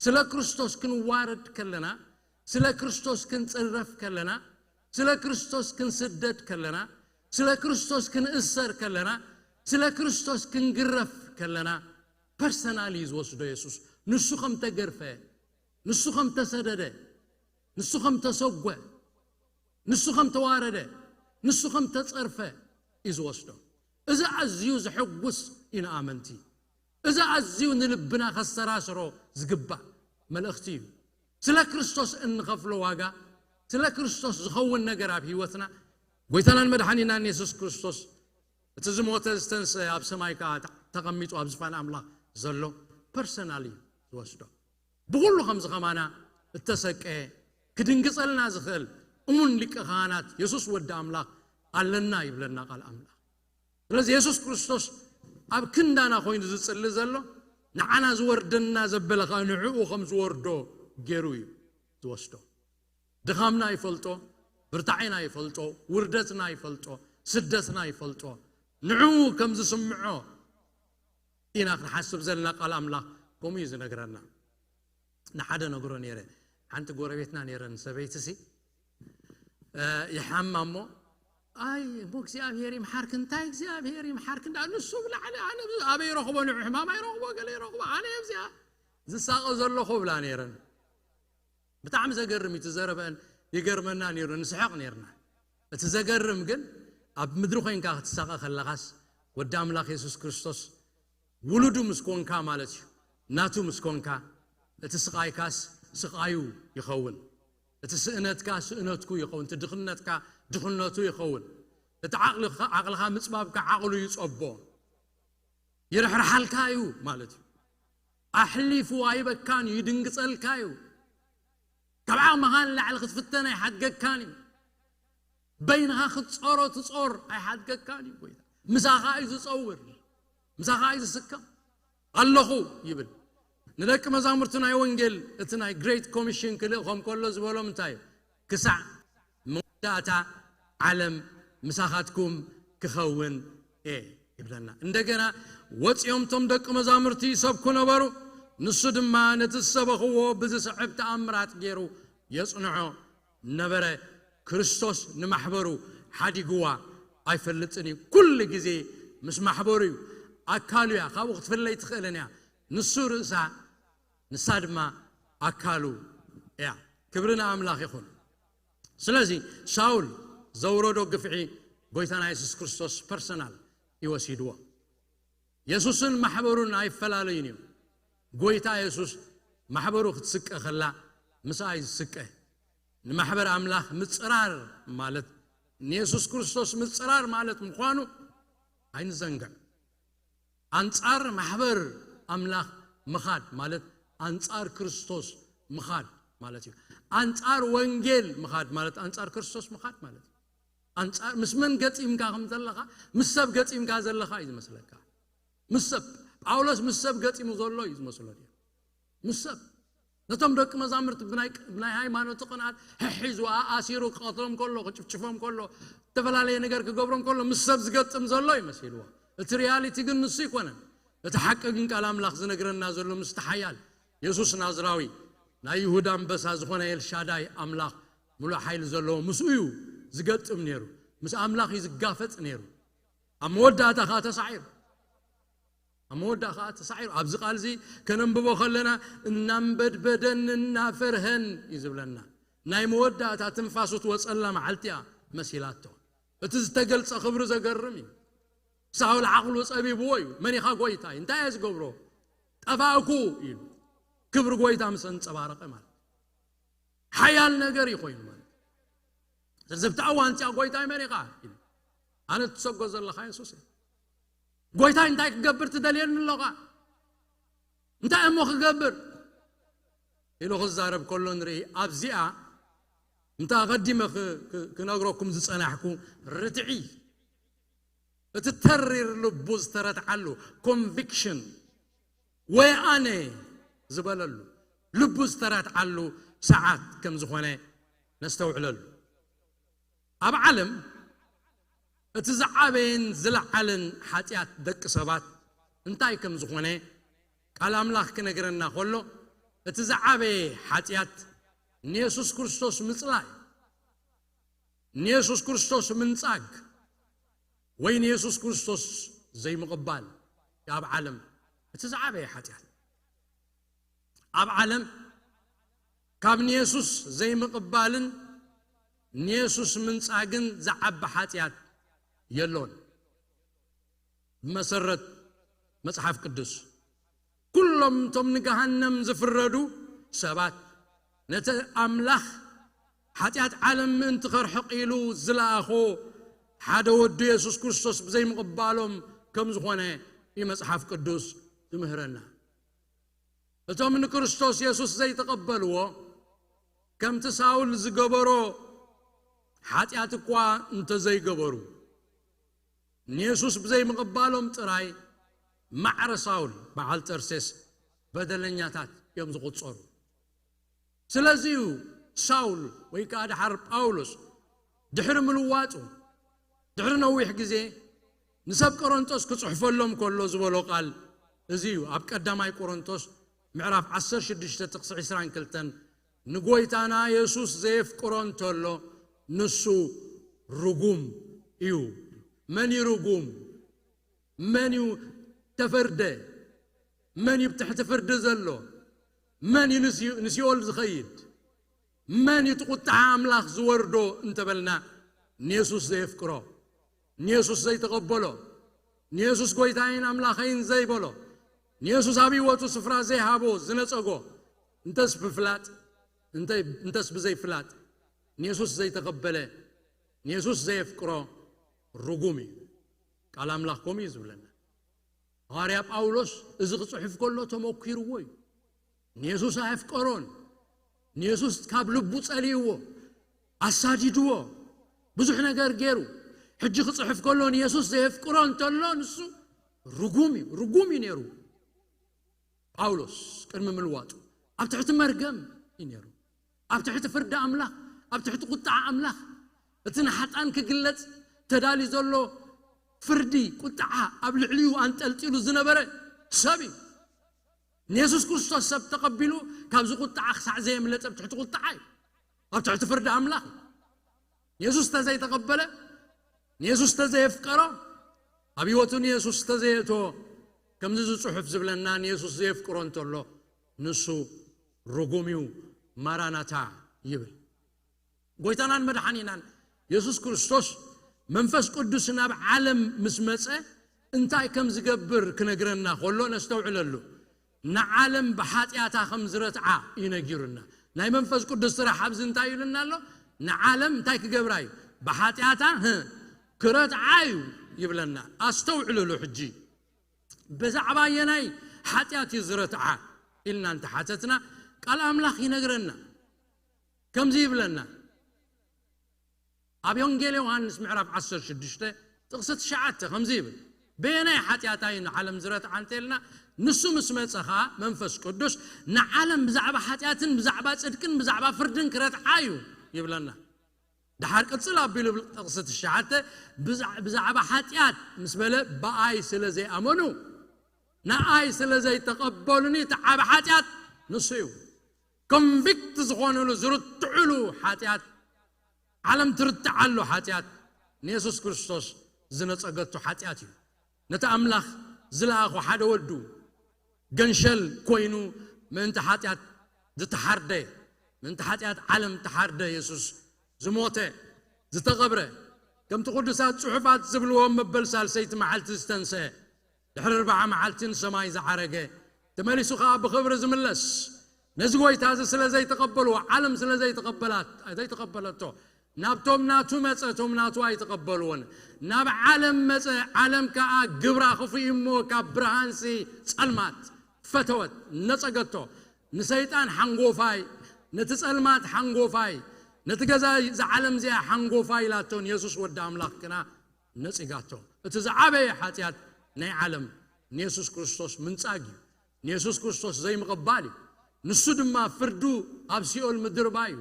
ስለ ክርስቶስ ክንዋረድ ከለና፣ ስለ ክርስቶስ ክንጽረፍ ከለና፣ ስለ ክርስቶስ ክንስደድ ከለና፣ ስለ ክርስቶስ ክንእሰር ከለና፣ ስለ ክርስቶስ ክንግረፍ ከለና፣ ፐርሰናሊ እዩ ዝወስዶ የሱስ። ንሱ ከም ተገርፈ፣ ንሱ ከም ተሰደደ፣ ንሱ ከም ተሰጎ፣ ንሱ ከም ተዋረደ፣ ንሱ ከም ተጸርፈ እዩ ዝወስዶ። እዚ ኣዝዩ ዘሐጉስ እዩ ንኣመንቲ። እዚ ኣዝዩ ንልብና ከስተራስሮ ዝግባእ መልእኽቲ እዩ። ስለ ክርስቶስ እንኸፍሎ ዋጋ፣ ስለ ክርስቶስ ዝኸውን ነገር ኣብ ህይወትና፣ ጎይታናን መድሓኒናን የሱስ ክርስቶስ እቲ ዝሞተ ዝተንሰ ኣብ ሰማይ ከኣ ተቐሚጡ ኣብ ዝፋን ኣምላኽ ዘሎ ፐርሰናሊ ዝወስዶ። ብኹሉ ከምዚ ከማና እተሰቀየ ክድንግጸልና ዝኽእል እሙን ሊቀ ካህናት የሱስ ወዲ ኣምላኽ ኣለና ይብለና ቃል ኣምላኽ። ስለዚ የሱስ ክርስቶስ ኣብ ክንዳና ኮይኑ ዝጽሊ ዘሎ ንዓና ዝወርደና ዘበለ ከኣ ንዕኡ ከም ዝወርዶ ገይሩ እዩ ዝወስዶ። ድኻምና ይፈልጦ፣ ብርታዔና ይፈልጦ፣ ውርደትና ይፈልጦ፣ ስደትና ይፈልጦ። ንዕኡ ከም ዝስምዖ ኢና ክንሓስብ ዘለና። ቃል ኣምላኽ ከምኡ እዩ ዝነግረና። ንሓደ ነግሮ ነይረ። ሓንቲ ጎረቤትና ነይረን ሰበይቲ ሲ፣ እ፣ ይሓማ እሞ፣ "ኣይ እሞ እግዚኣብሔር ይምሓርክ፣ እንታይ እግዚኣብሔር ይምሓርክ፣ እንዳ ንሱ ብላዕሊ ኣነ ብ-፣ ኣበይ ረኽቦ ንዑ ሕማም ኣይረኽቦ፣ ገለ ይረኽቦ፣ ኣነ እየ ኣብዚኣ ዝሳቐ ዘለኹ" ብላ ነይረን። ብጣዕሚ ዘገርም እዩ እቲ ዘረበአን፣ ይገርመና ነይሩ፣ ንስሕቕ ነይርና። እቲ ዘገርም ግን ኣብ ምድሪ ኮይንካ ክትሳቐ ከለኻስ ወዲ ኣምላኽ የሱስ ክርስቶስ ውሉዱ ምስ ኮንካ ማለት እዩ፣ ናቱ ምስ ኮንካ፣ እቲ ስቓይካስ ስቓዩ ይኸውን፣ እቲ ስእነትካ ስእነትኩ ይኸውን፣ እቲ ድኽነትካ ድኽነቱ ይኸውን፣ እቲ ዓቕልኻ፣ ዓቕልኻ ምጽባብካ ዓቕሉ ይጸቦ፣ ይርሕርሓልካ እዩ ማለት እዩ። ኣሕሊፉ ኣይበካን እዩ፣ ይድንግጸልካ እዩ። ካብ ዓቕምኻ ንላዕሊ ክትፍተን ኣይሓድገካን እዩ። በይንኻ ክትጾሮ ትጾር ኣይሓድገካን እዩ ጎይታ። ምሳኻ እዩ ዝጸውር፣ ምሳኻ እዩ ዝስከም። ኣለኹ ይብል። ንደቂ መዛሙርቱ ናይ ወንጌል እቲ ናይ ግሬት ኮሚሽን ክልእኾም ከሎ ዝበሎም እንታይ እዩ? ክሳዕ መወዳእታ ዓለም ምሳኻትኩም ክኸውን እየ ይብለና። እንደገና ወፂኦም እቶም ደቂ መዛሙርቲ ይሰብኩ ነበሩ። ንሱ ድማ ነቲ ዝሰበኽዎ ብዝስዕብ ተኣምራት ገይሩ የጽንዖ ነበረ። ክርስቶስ ንማሕበሩ ሓዲግዋ ኣይፈልጥን እዩ። ኩሉ ግዜ ምስ ማሕበሩ እዩ። ኣካሉ እያ፣ ካብኡ ክትፍለይ ትኽእልን እያ። ንሱ ርእሳ፣ ንሳ ድማ ኣካሉ እያ። ክብሪ ንኣምላኽ ይኹን። ስለዚ ሳውል ዘውረዶ ግፍዒ ጎይታና የሱስ ክርስቶስ ፐርሰናል እዩ ወሲድዎ። የሱስን ማሕበሩን ኣይፈላለዩን እዮም። ጎይታ የሱስ ማሕበሩ ክትስቀ ከላ ምስኣ እዩ ዝስቀ። ንማሕበር ኣምላኽ ምጽራር ማለት፣ ንየሱስ ክርስቶስ ምጽራር ማለት ምዃኑ ኣይንዘንግዕ። ኣንጻር ማሕበር ኣምላኽ ምኻድ ማለት ኣንጻር ክርስቶስ ምኻድ ማለት እዩ። ኣንጻር ወንጌል ምኻድ ማለት ኣንጻር ክርስቶስ ምኻድ ማለት እዩ። ኣንጻር ምስ መን ገጢምካ ከም ዘለኻ፣ ምስ ሰብ ገጢምካ ዘለኻ እዩ ዝመስለካ። ምስ ሰብ፣ ጳውሎስ ምስ ሰብ ገጢሙ ዘሎ እዩ ዝመስሎ ድዩ? ምስ ሰብ። ነቶም ደቂ መዛሙርቲ ብናይ፣ ብናይ ሃይማኖት ቅንኣት ሕሒዙ፣ ኣሲሩ ክቐትሎም ከሎ፣ ክጭፍጭፎም ከሎ፣ ዝተፈላለየ ነገር ክገብሮም ከሎ፣ ምስ ሰብ ዝገጥም ዘሎ ይመሲልዎ። እቲ ሪያሊቲ ግን ንሱ ይኮነን። እቲ ሓቂ ግን ቃል ኣምላኽ ዝነግረና ዘሎ ምስቲ ሓያል የሱስ ናዝራዊ፣ ናይ ይሁዳ ኣንበሳ ዝኾነ ኤልሻዳይ ኣምላኽ፣ ምሉእ ሓይሊ ዘለዎ ምስኡ እዩ ዝገጥም ነይሩ። ምስ ኣምላኽ እዩ ዝጋፈጥ ነይሩ። ኣብ መወዳእታ ኸኣ ተሳዒሩ። ኣብ መወዳእ ኸኣ ተሳዒሩ። ኣብዚ ቃል እዚ ከነንብቦ ከለና እናንበድበደን እናፈርሀን እዩ ዝብለና። ናይ መወዳእታ ትንፋሱ ትወጸላ መዓልቲ እያ መሲላቶ። እቲ ዝተገልጸ ክብሪ ዘገርም እዩ። ሳውል ዓቕሉ ጸቢብዎ እዩ። መን ኢኻ ጎይታይ? እንታይ እየ ዝገብሮ? ጠፋእኩ ኢሉ። ክብሪ ጎይታ ምስ ኣንጸባረቐ ማለት ሓያል ነገር እዩ ኮይኑ ማለት። ስለዚ ኣብቲ እዋን እቲኣ ጎይታይ መን ኢኻ ኢሉ። ኣነ እትሰጎ ዘለኻ የሱስ እየ። ጎይታይ እንታይ ክገብር ትደልየኒ ኣለኻ? እንታይ እሞ ክገብር? ኢሉ ክዛረብ ከሎ ንርኢ። ኣብዚኣ እንተ ኣቐዲመ ክ-፣ ክ-፣ ክነግረኩም ዝጸናሕኩ ርትዒ፣ እቲ ተሪር ልቡ ዝተረትዓሉ ኮንቪክሽን ወይ ኣነ ዝበለሉ ልቡ ዝተረትዓሉ ሰዓት ከም ዝኾነ ነስተውዕለሉ። ኣብ ዓለም እቲ ዝዓበየን ዝለዓለን ሓጢኣት ደቂ ሰባት እንታይ ከም ዝኾነ ቃል ኣምላኽ ክነግረና ከሎ፣ እቲ ዝዓበየ ሓጢኣት ንየሱስ ክርስቶስ ምጽላይ፣ ንየሱስ ክርስቶስ ምንጻግ፣ ወይ ንየሱስ ክርስቶስ ዘይምቕባል ኣብ ዓለም እቲ ዝዓበየ ሓጢኣት። ኣብ ዓለም ካብ ንየሱስ ዘይምቕባልን ንየሱስ ምንጻግን ዝዓቢ ሓጢኣት የሎን። ብመሰረት መጽሓፍ ቅዱስ፣ ኩሎም እቶም ንገሃነም ዝፍረዱ ሰባት ነቲ ኣምላኽ ሓጢኣት ዓለም ምእንቲ ከርሕቕ ኢሉ ዝለኣኾ ሓደ ወዱ የሱስ ክርስቶስ ብዘይምቕባሎም ከም ዝኾነ እዩ መጽሓፍ ቅዱስ ዝምህረና። እቶም ንክርስቶስ የሱስ ዘይተቐበልዎ፣ ከምቲ ሳውል ዝገበሮ ሓጢኣት እኳ እንተዘይገበሩ፣ ንየሱስ ብዘይምቕባሎም ጥራይ ማዕረ ሳውል በዓል ጠርሴስ በደለኛታት እዮም ዝቑጸሩ። ስለዚ እዩ ሳውል ወይ ከኣ ደሓር ጳውሎስ ድሕሪ ምልዋጡ፣ ድሕሪ ነዊሕ ግዜ ንሰብ ቆሮንቶስ ክጽሕፈሎም ከሎ ዝበሎ ቃል እዚ እዩ። ኣብ ቀዳማይ ቆሮንቶስ ምዕራፍ ዓሰርተ ሽዱሽተ ጥቕሲ ዕስራን ክልተን፣ ንጎይታና የሱስ ዘየፍቅሮ እንተሎ ንሱ ርጉም እዩ። መን እዩ ርጉም? መን እዩ ተፈርደ? መን እዩ ብትሕቲ ፍርዲ ዘሎ? መን እዩ ንሲ-፣ ንሲኦል ዝኸይድ? መን እዩ እቲ ቁጥዓ ኣምላኽ ዝወርዶ እንተበልና፣ ንየሱስ ዘየፍቅሮ፣ ንየሱስ ዘይተቐበሎ፣ ንየሱስ ጎይታይን ኣምላኸይን ዘይበሎ፣ ንየሱስ ኣብ ህይወቱ ስፍራ ዘይሃቦ፣ ዝነጸጎ፣ እንተስ ብፍላጥ፣ እንተ-፣ እንተስ ብዘይፍላጥ፣ ንየሱስ ዘይተቐበለ፣ ንየሱስ ዘየፍቅሮ ርጉም እዩ። ቃል ኣምላኽ ከምኡ እዩ ዝብለና። ሃዋርያ ጳውሎስ እዚ ክጽሕፍ ከሎ ተመኲርዎ እዩ። ንየሱስ ኣየፍቀሮን። ንየሱስ ካብ ልቡ ጸሊእዎ፣ ኣሳዲድዎ፣ ብዙሕ ነገር ገይሩ። ሕጂ ክጽሕፍ ከሎ ንየሱስ ዘየፍቅሮ እንተሎ ንሱ ርጉም እዩ፣ ርጉም እዩ ነይሩ። ጳውሎስ ቅድሚ ምልዋጡ ኣብ ትሕቲ መርገም እዩ ነይሩ። ኣብ ትሕቲ ፍርዲ ኣምላኽ፣ ኣብ ትሕቲ ቁጥዓ ኣምላኽ፣ እቲ ንሓጣን ክግለጽ ተዳልዩ ዘሎ ፍርዲ፣ ቁጥዓ ኣብ ልዕሊኡ ኣንጠልጢሉ ዝነበረ ሰብ እዩ። ንየሱስ ክርስቶስ ሰብ ተቐቢሉ ካብዚ ቁጥዓ ክሳዕ ዘየምለጠ ኣብ ትሕቲ ቁጥዓ እዩ። ኣብ ትሕቲ ፍርዲ ኣምላኽ እዩ። ንየሱስ ተዘይተቐበለ፣ ንየሱስ ተዘየፍቀሮ፣ ኣብ ህይወቱ ንየሱስ ተዘየእቶ፣ ከምዚ ዝጽሑፍ ዝብለና ንየሱስ ዘየፍቅሮ እንተሎ ንሱ ርጉም እዩ። ማራናታ ይብል። ጎይታናን መድሓኒናን የሱስ ክርስቶስ መንፈስ ቅዱስ ናብ ዓለም ምስ መጸ እንታይ ከም ዝገብር ክነግረና ከሎ ነስተውዕለሉ። ንዓለም ብሓጢኣታ ከም ዝረትዓ እዩ ነጊሩና። ናይ መንፈስ ቅዱስ ስራሕ ኣብዚ እንታይ ኢሉና ኣሎ? ንዓለም እንታይ ክገብራ እዩ? ብሓጢኣታ፣ ህ፣ ክረትዓ እዩ ይብለና። ኣስተውዕልሉ ሕጂ። ብዛዕባ ኣየናይ ሓጢኣት እዩ ዝረትዓ ኢልና እንተሓተትና፣ ቃል ኣምላኽ ይነግረና። ከምዚ ይብለና። ኣብ ወንጌል ዮሃንስ ምዕራፍ ዓሰርተ ሽዱሽተ ጥቕሲ ትሽዓተ ከምዚ ይብል፣ በየናይ ሓጢኣታ እዩ ንዓለም ዝረትዓ እንተልና፣ ንሱ ምስ መጸ ኸኣ መንፈስ ቅዱስ ንዓለም ብዛዕባ ሓጢኣትን ብዛዕባ ጽድቅን ብዛዕባ ፍርድን ክረትዓ እዩ ይብለና። ደሓር ቅጽል ኣቢሉ ይብል ጥቕሲ ትሽዓተ፣ ብዛ- ብዛዕባ ሓጢኣት ምስ በለ፣ ብኣይ ስለ ዘይኣመኑ፣ ንኣይ ስለ ዘይተቐበሉኒ፣ እቲ ዓቢ ሓጢኣት ንሱ እዩ። ኮንቪክት ዝኾኑሉ፣ ዝርትዕሉ ሓጢኣት፣ ዓለም ትርትዓሉ ሓጢኣት፣ ንየሱስ ክርስቶስ ዝነጸገቱ ሓጢኣት እዩ። ነቲ ኣምላኽ ዝለኣኾ ሓደ ወዱ ገንሸል ኮይኑ ምእንቲ ሓጢኣት ዝተሓርደ፣ ምእንቲ ሓጢኣት ዓለም ተሓርደ፣ የሱስ ዝሞተ፣ ዝተቐብረ፣ ከምቲ ቅዱሳት ጽሑፋት ዝብልዎ መበል ሳልሰይቲ መዓልቲ ዝተንስአ፣ ድሕሪ ኣርብዓ መዓልቲ ንሰማይ ዝዓረገ፣ ተመሊሱ ኸኣ ብኽብሪ ዝምለስ፣ ነዚ ጐይታ እዚ ስለ ዘይተቐበልዎ፣ ዓለም ስለ ዘይተቐበላት፣ ዘይተቐበለቶ፣ ናብቶም ናቱ መጸ፣ እቶም ናቱ ኣይተቐበልዎን። ናብ ዓለም መጸ፣ ዓለም ከኣ ግብራ ክፉእ እሞ ካብ ብርሃንሲ ጸልማት ፈተወት፣ ነጸገቶ። ንሰይጣን ሓንጎፋይ፣ ነቲ ጸልማት ሓንጎፋይ፣ ነቲ ገዛ እዛ ዓለም እዚኣ ሓንጎፋይ ኢላቶ ንየሱስ ወዲ ኣምላኽ ግና ነጺጋቶ። እቲ ዝዓበየ ሓጢኣት ናይ ዓለም ንየሱስ ክርስቶስ ምንጻግ እዩ። ንየሱስ ክርስቶስ ዘይምቕባል እዩ። ንሱ ድማ ፍርዱ ኣብ ሲኦል ምድርባይ እዩ።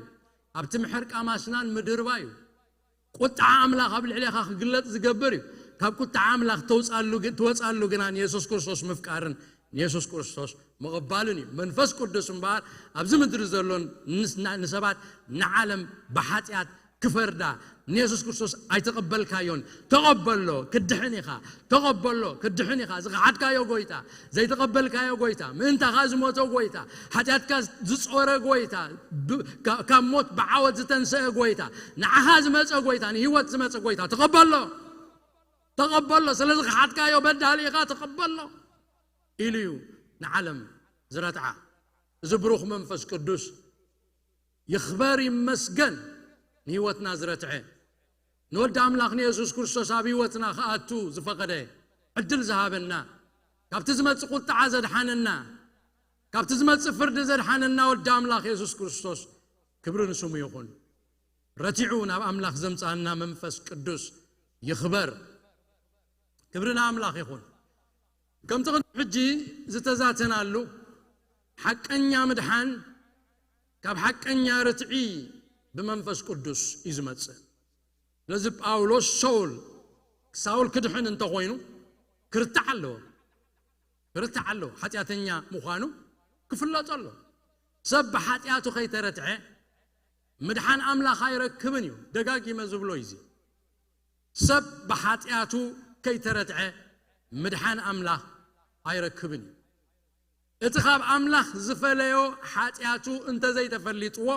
ኣብቲ ምሕር ቃማስናን ምድርባይ እዩ። ቁጥዓ ኣምላኽ ኣብ ልዕሌኻ ክግለጽ ዝገብር እዩ። ካብ ቁጥዓ ኣምላኽ ተውጻሉ ግ- ትወጻሉ ግና ንየሱስ ክርስቶስ ምፍቃርን ንየሱስ ክርስቶስ ምቕባልን እዩ። መንፈስ ቅዱስ እምበኣር ኣብዚ ምድሪ ዘሎን ንስ- ና- ንሰባት ንዓለም ብሓጢኣት ክፈርዳ ንየሱስ ክርስቶስ ኣይተቐበልካዮን። ተቐበሎ፣ ክድሕን ኢኻ። ተቐበሎ፣ ክድሕን ኢኻ። ዝኸሓድካዮ ጐይታ፣ ዘይተቐበልካዮ ጐይታ፣ ምእንታኻ ዝሞተ ጐይታ፣ ሓጢኣትካ ዝጾረ ጐይታ፣ ብ- ካ- ካብ ሞት ብዓወት ዝተንስአ ጐይታ፣ ንዓኻ ዝመጸ ጐይታ፣ ንህይወት ዝመጸ ጐይታ፣ ተቐበሎ። ተቐበሎ። ስለ ዝኸሓድካዮ በዳሊ ኢኻ፣ ተቐበሎ ኢሉ እዩ ንዓለም ዝረትዓ። እዚ ብሩኽ መንፈስ ቅዱስ ይኽበር ይመስገን፣ ንህይወትና ዝረትዐ፣ ንወዲ ኣምላኽ ንየሱስ ክርስቶስ ኣብ ህይወትና ክኣቱ ዝፈቐደ፣ ዕድል ዝሃበና፣ ካብቲ ዝመጽእ ቁጥዓ ዘድሓነና፣ ካብቲ ዝመጽእ ፍርዲ ዘድሓነና ወዲ ኣምላኽ የሱስ ክርስቶስ ክብሪ ንስሙ ይኹን። ረቲዑ ናብ ኣምላኽ ዘምጽኣና መንፈስ ቅዱስ ይኽበር። ክብሪ ንኣምላኽ ይኹን። ከምቲ ቅድሚ ሕጂ ዝተዛተናሉ፣ ሓቀኛ ምድሓን ካብ ሓቀኛ ርትዒ ብመንፈስ ቅዱስ እዩ ዝመጽእ። ስለዚ ጳውሎስ፣ ሳውል፣ ሳውል ክድሕን እንተኾይኑ፣ ክርታዕ ኣለዎ። ክርታዕ ኣለዎ። ሓጢኣተኛ ምዃኑ ክፍለጦ ኣለዎ። ሰብ ብሓጢኣቱ ከይተረትዐ ምድሓን ኣምላኽ ኣይረክብን እዩ። ደጋጊመ ዝብሎ እዩ እዚ። ሰብ ብሓጢኣቱ ከይተረትዐ ምድሓን ኣምላኽ ኣይረክብን እዩ። እቲ ካብ ኣምላኽ ዝፈለዮ ሓጢኣቱ እንተዘይተፈሊጥዎ፣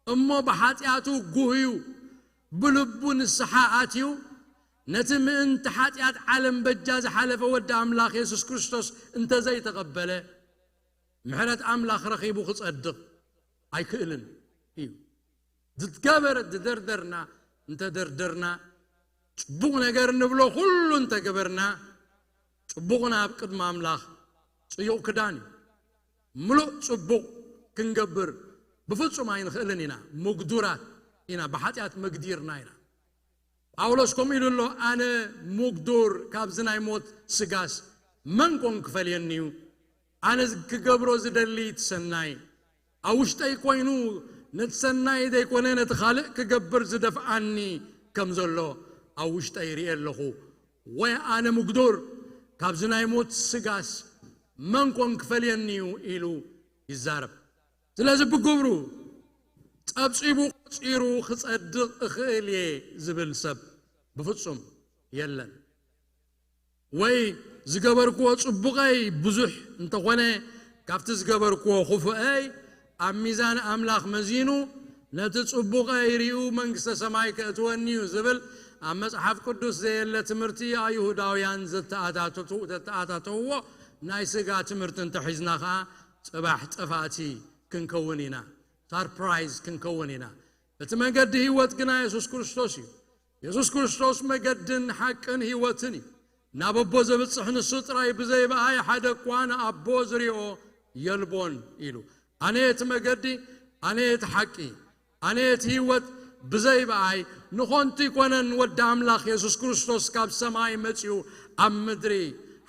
እሞ ብሓጢኣቱ ጉህዩ፣ ብልቡ ንስሓ ኣትዩ፣ ነቲ ምእንቲ ሓጢኣት ዓለም በጃ ዝሓለፈ ወዲ ኣምላኽ የሱስ ክርስቶስ እንተዘይተቐበለ፣ ምሕረት ኣምላኽ ረኺቡ ክጸድቕ ኣይክእልን እዩ። ዝትገበር ዝደርደርና እንተደርደርና፣ ጽቡቕ ነገር እንብሎ ኩሉ እንተገበርና፣ ጽቡቕና ኣብ ቅድሚ ኣምላኽ ጽዩቕ ክዳን እዩ። ምሉእ ጽቡቕ ክንገብር ብፍጹም ኣይንኽእልን ኢና። ምጉዱራት ኢና፣ ብሓጢኣት መግዲርና ኢና። ጳውሎስ ከምኡ ኢሉ ኣሎ፣ ኣነ ምጉዱር ካብዚ ናይ ሞት ስጋስ መን ኮን ክፈልየኒ እዩ? ኣነ ክገብሮ ዝደሊ እቲ ሰናይ ኣብ ውሽጠይ ኮይኑ፣ ነቲ ሰናይ ዘይኮነ ነቲ ካልእ ክገብር ዝደፍኣኒ ከም ዘሎ ኣብ ውሽጠይ ይርኢ ኣለኹ። ወይ ኣነ ምጉዱር ካብዚ ናይ ሞት ስጋስ መን ኮን ክፈልየኒ እዩ ኢሉ ይዛረብ። ስለዚ ብግብሩ ጸብጺቡ ቆጺሩ ክጸድቕ እኽእል እየ ዝብል ሰብ ብፍጹም የለን። ወይ ዝገበርክዎ ጽቡቐይ ብዙሕ እንተኾነ፣ ካብቲ ዝገበርክዎ ክፉአይ ኣብ ሚዛን ኣምላኽ መዚኑ፣ ነቲ ጽቡቐይ ሪኡ መንግስተ ሰማይ ከእትወኒ እዩ ዝብል ኣብ መጽሓፍ ቅዱስ ዘየለ ትምህርቲ ኣይሁዳውያን ዘተኣታተቱ-፣ ዘተኣታተውዎ ናይ ስጋ ትምህርቲ እንተሒዝና ኸኣ፣ ጽባሕ ጠፋእቲ ክንከውን ኢና። ሳርፕራይዝ ክንከውን ኢና። እቲ መገዲ ህይወት ግና የሱስ ክርስቶስ እዩ። የሱስ ክርስቶስ መገድን ሓቅን ህይወትን እዩ። ናብ ኣቦ ዘብጽሕ ንሱ ጥራይ ብዘይ ብኣይ ሓደ እኳ ንኣቦ ዝሪኦ የልቦን ኢሉ። ኣነ እቲ መገዲ፣ ኣነ እቲ ሓቂ፣ ኣነ እቲ ህይወት፣ ብዘይ ብኣይ ንኾንቱ ይኮነን። ወዲ ኣምላኽ የሱስ ክርስቶስ ካብ ሰማይ መጺኡ ኣብ ምድሪ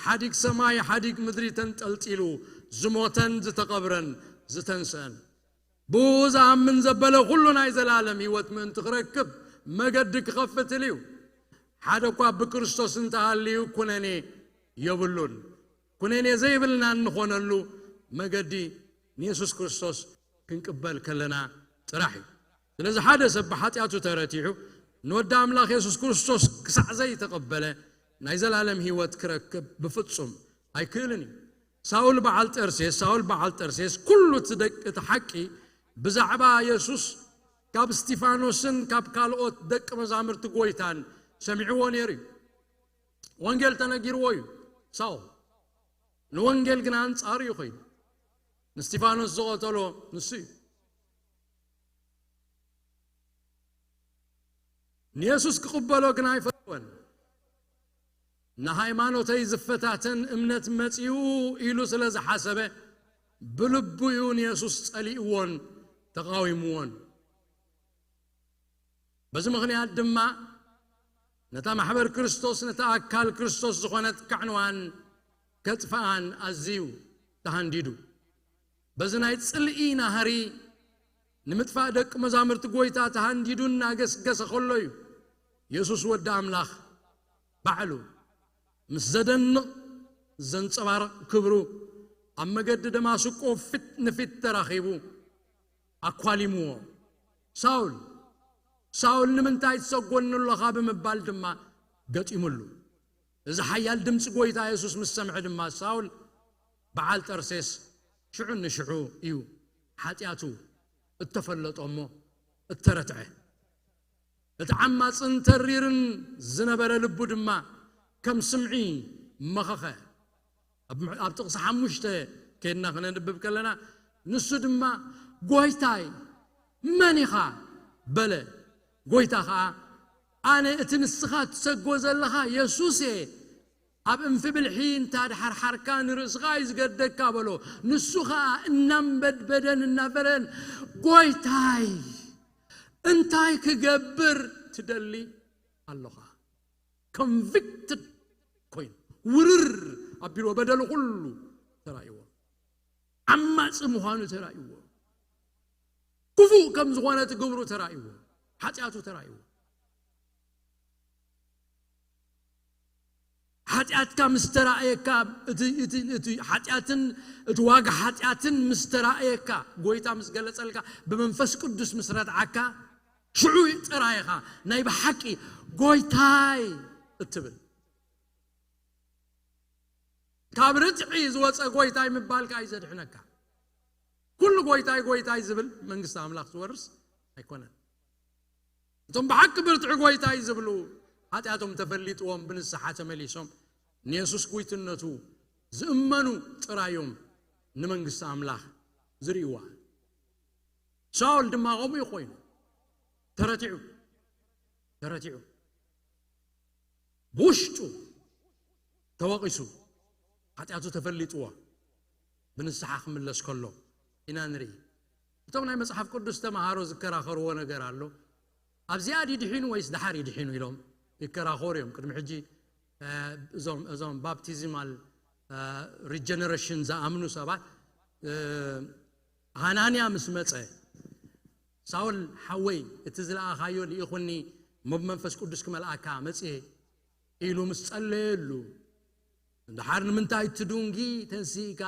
ሓዲግ ሰማይ ሓዲግ ምድሪ ተንጠልጢሉ ዝሞተን ዝተቐብረን ዝተንስአን። ብኡ ዝኣምን ዘበለ ኩሉ ናይ ዘላለም ህይወት ምእንቲ ክረክብ መገዲ ክኸፍትል እዩ። ሓደ እኳ ብክርስቶስ እንተሃልዩ ኩነኔ የብሉን። ኩነኔ ዘይብልና እንኾነሉ መገዲ ንየሱስ ክርስቶስ ክንቅበል ከለና ጥራሕ እዩ። ስለዚ ሓደ ሰብ ብሓጢኣቱ ተረቲዑ ንወዲ ኣምላኽ የሱስ ክርስቶስ ክሳዕ ዘይተቐበለ ናይ ዘላለም ህይወት ክረክብ ብፍጹም ኣይክእልን እዩ። ሳውል በዓል ጠርሴስ፣ ሳውል በዓል ጠርሴስ ኩሉ እቲ ደቅ-፣ እቲ ሓቂ ብዛዕባ የሱስ ካብ እስጢፋኖስን ካብ ካልኦት ደቂ መዛሙርቲ ጎይታን ሰሚዕዎ ነይሩ እዩ። ወንጌል ተነጊርዎ እዩ። ሳውል ንወንጌል ግን ኣንጻሩ እዩ ኮይኑ። ንእስጢፋኖስ ዝቐተሎ ንሱ እዩ። ንየሱስ ክቕበሎ ግን ኣይፈተወን። ንሃይማኖተይ ዝፈታተን እምነት መጺኡ ኢሉ ስለ ዝሓሰበ፣ ብልቡ እዩ ንየሱስ ጸሊእዎን ተቓዊምዎን። በዚ ምኽንያት ድማ ነታ ማሕበር ክርስቶስ፣ ነታ ኣካል ክርስቶስ ዝኾነት ከዕንዋን ከጥፍኣን ኣዝዩ ተሃንዲዱ። በዚ ናይ ጽልኢ ናህሪ ንምጥፋእ ደቂ መዛሙርቲ ጎይታ ተሃንዲዱ እናገስገሰ ከሎ እዩ የሱስ ወዲ ኣምላኽ ባዕሉ ምስ ዘደንቕ ዘንጸባርቕ ክብሩ ኣብ መገዲ ደማስቆ ፊት ንፊት ተራኺቡ ኣኳሊምዎ። ሳውል፣ ሳውል ንምንታይ ትሰጎኒ ኣለኻ? ብምባል ድማ ገጢሙሉ። እዚ ሓያል ድምፂ ጎይታ የሱስ ምስ ሰምዐ ድማ ሳውል በዓል ጠርሴስ ሽዑ ንሽዑ እዩ ሓጢኣቱ እተፈለጦ እሞ እተረትዐ። እቲ ዓማጽን ተሪርን ዝነበረ ልቡ ድማ ከም ስምዒ መኸኸ። ኣብ፣ ኣብ ጥቕሲ ሓሙሽተ ከይድና ክነንብብ ከለና፣ ንሱ ድማ "ጎይታይ መን ኢኻ?" በለ። ጎይታ ኸኣ "ኣነ እቲ ንስኻ ትሰጎ ዘለኻ የሱስ እየ፣ ኣብ እንፊ ብልሒ እንተ ኣድሓርሓርካ ንርእስኻ እዩ ዝገደካ" በሎ። ንሱ ኸኣ እናንበድበደን እናፈረን "ጎይታይ እንታይ ክገብር ትደሊ ኣለኻ?" ኮንቪክትድ ኮይኑ ውርር ኣቢልዎ በደሉ ኩሉ ተራእይዎ። ዓማጺ ምዃኑ ተራእይዎ። ክፉእ ከም ዝኾነ እቲ ግብሩ ተራእይዎ። ሓጢኣቱ ተራእይዎ። ሓጢኣትካ ምስ ተራእየካ፣ እቲ፣ እቲ፣ እቲ ሓጢኣትን እቲ ዋጋ ሓጢኣትን ምስ ተራእየካ፣ ጎይታ ምስ ገለጸልካ፣ ብመንፈስ ቅዱስ ምስ ረድዓካ፣ ሽዑ ጥራይ ኢኻ ናይ ብሓቂ "ጎይታይ" እትብል። ካብ ርትዒ ዝወጸ "ጎይታይ" ምባል ከኣ እዩ ዘድሕነካ። ኩሉ "ጎይታይ፣ ጎይታይ" ዝብል መንግስቲ ኣምላኽ ዝወርስ ኣይኮነን። እቶም ብሓቂ ብርትዒ "ጎይታይ" ዝብሉ፣ ሓጢኣቶም ተፈሊጥዎም ብንስሓ ተመሊሶም ንየሱስ ጉይትነቱ ዝእመኑ ጥራይ እዮም ንመንግስቲ ኣምላኽ ዝርእይዋ። ሳውል ድማ ከምኡ እዩ ኮይኑ። ተረቲዑ፣ ተረቲዑ። ብውሽጡ ተወቒሱ፣ ሓጢኣቱ ተፈሊጥዎ፣ ብንስሓ ክምለስ ከሎ ኢና ንርኢ። እቶም ናይ መጽሓፍ ቅዱስ ተመሃሮ ዝከራኸርዎ ነገር ኣሎ። ኣብዚኣ ድዩ ድሒኑ ወይስ ደሓር እዩ ድሒኑ ኢሎም ይከራኸሩ እዮም። ቅድሚ ሕጂ፣ እ፣ እዞም፣ እዞም ባፕቲዝማል፣ እ፣ ሪጀነሬሽን ዝኣምኑ ሰባት፣ እ፣ ሃናንያ ምስ መጸ፣ "ሳውል ሓወይ፣ እቲ ዝለኣኻዮ ልኢኹኒ፣ እሞ ብመንፈስ ቅዱስ ክመልኣካ መጽየ" ኢሉ ምስ ጸለየሉ፣ እንድሓር ንምንታይ እቲ ዱንጊ ተንሲእካ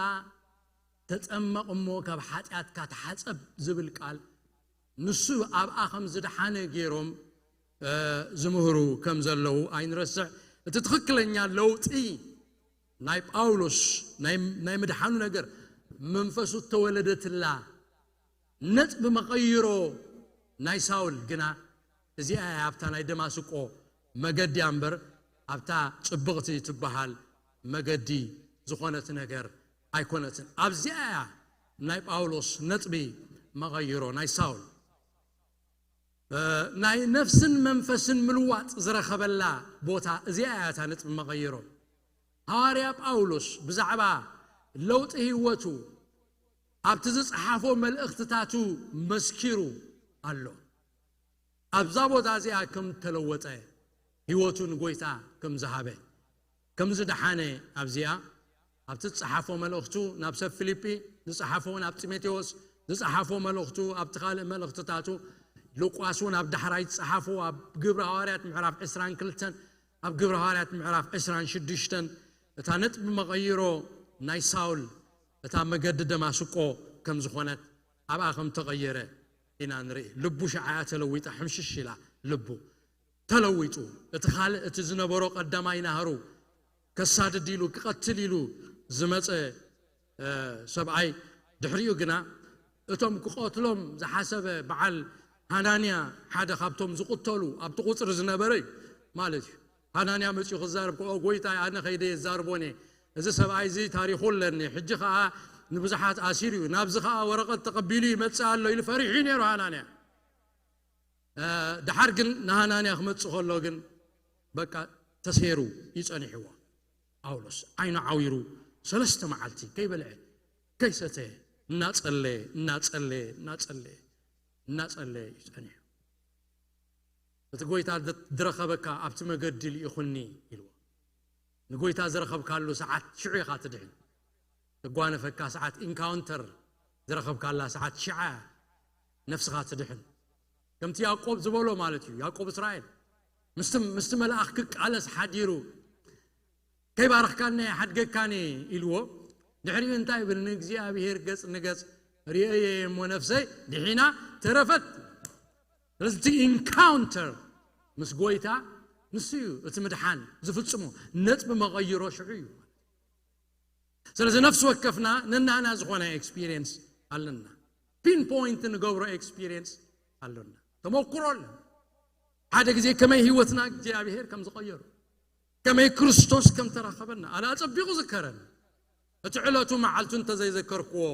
ተጸመቕ እሞ ካብ ሓጢኣትካ ተሓጸብ ዝብል ቃል ንሱ ኣብኣ ከም ዝደሓነ ገይሮም ዝምህሩ ከም ዘለዉ ኣይንረስዕ። እቲ ትኽክለኛ ለውጢ ናይ ጳውሎስ ናይ ምድሓኑ ነገር መንፈሱ እተወለደትላ ነጥቢ መቐይሮ ናይ ሳውል ግና እዚኣ እያ ኣብታ ናይ ደማስቆ መገዲ እያ እምበር ኣብታ ጽብቕቲ ትበሃል መገዲ ዝኾነት ነገር ኣይኮነትን። ኣብዚኣ እያ ናይ ጳውሎስ ነጥቢ መቐይሮ ናይ ሳውል ናይ ነፍስን መንፈስን ምልዋጥ ዝረኸበላ ቦታ እዚኣ እያ እታ ነጥቢ መቐይሮ። ሃዋርያ ጳውሎስ ብዛዕባ ለውጢ ህይወቱ ኣብቲ ዝጸሓፎ መልእኽትታቱ መስኪሩ ኣሎ። ኣብዛ ቦታ እዚኣ ከም ተለወጠ ህይወቱ ንጎይታ ከም ዝሃበ ከም ዝደሓነ ኣብዚኣ ኣብቲ ዝጸሓፎ መልእኽቱ ናብ ሰብ ፊልጲ ዝጸሓፎ እውን ኣብ ጢሞቴዎስ ዝጸሓፎ መልእኽቱ ኣብቲ ካልእ መልእኽትታቱ ሉቃስ እውን ኣብ ዳሕራይ ዝጸሓፎ ኣብ ግብሪ ሃዋርያት ምዕራፍ ዕስራን ክልተን ኣብ ግብሪ ሃዋርያት ምዕራፍ ዕስራን ሽዱሽተን እታ ነጥቢ መቐይሮ ናይ ሳውል እታ መገዲ ደማስቆ ከም ዝኾነት ኣብኣ ከም ተቐየረ ኢና ንርኢ። ልቡ ሽዓያ ተለዊጣ ሕምሽሽ ኢላ ልቡ ተለዊጡ እቲ ካልእ እቲ ዝነበሮ ቀዳማይ ናህሩ ከሳድድ ኢሉ ክቐትል ኢሉ ዝመፀ ሰብኣይ ድሕሪኡ ግና እቶም ክቐትሎም ዝሓሰበ በዓል ሃናንያ ሓደ ካብቶም ዝቕተሉ ኣብቲ ቁፅሪ ዝነበረ እዩ ማለት እዩ። ሃናንያ መፂኡ ክዛረብ ከ ጎይታ ኣነ ከይደ የዛርቦን እየ እዚ ሰብኣይ እዚ ታሪኹ ኣለኒ ሕጂ ከዓ ንብዙሓት ኣሲሩ እዩ ናብዚ ከዓ ወረቐት ተቐቢሉ ይመፅእ ኣሎ ኢሉ ፈሪሑ ነይሩ ሃናንያ። ድሓር ግን ንሃናንያ ክመፅእ ከሎ ግን በቃ ተሴሩ ይፀኒሕዎ። ጳውሎስ ዓይኑ ዓዊሩ ሰለስተ መዓልቲ ከይበልዐ ከይሰተ እናፀለየ እናፀለየ እናፀለየ እናፀለየ ይፀኒሑ። እቲ ጎይታ ዝረኸበካ ኣብቲ መገዲ ልኢኹኒ ኢልዎ። ንጎይታ ዝረኸብካሉ ሰዓት ሽዑ ኢኻ ትድሕን። ተጓነፈካ ሰዓት ኢንካውንተር ዝረኸብካላ ሰዓት ሽዓ ነፍስኻ ትድሕን። ከምቲ ያዕቆብ ዝበሎ ማለት እዩ። ያዕቆብ እስራኤል ምስቲ መልኣኽ ክቃለስ ሓዲሩ ከይባረኽካኒ ኣይሓድገካኒ ኢልዎ። ድሕሪኡ እንታይ ይብል? ንእግዚኣብሔር ገጽ ንገጽ ርእየ እሞ ነፍሰይ ድሒና ተረፈት። ስለዚ እቲ ኢንካውንተር ምስ ጎይታ ንሱ እዩ እቲ ምድሓን ዝፍጽሞ ነጥቢ መቐይሮ ሽዑ እዩ። ስለዚ ነፍሲ ወከፍና ነናና ዝኾነ ኤክስፒሪየንስ ኣለና። ፒን ፖይንት ንገብሮ ኤክስፒሪየንስ ኣለና። ተመክሮ ኣለና። ሓደ ግዜ ከመይ ህይወትና እግዚኣብሔር ከም ዝቐየሩ ከመይ ክርስቶስ ከም ተራኸበና ኣነ ኣጸቢቑ ዝከረን። እቲ ዕለቱ መዓልቱ እንተዘይዘከርክዎ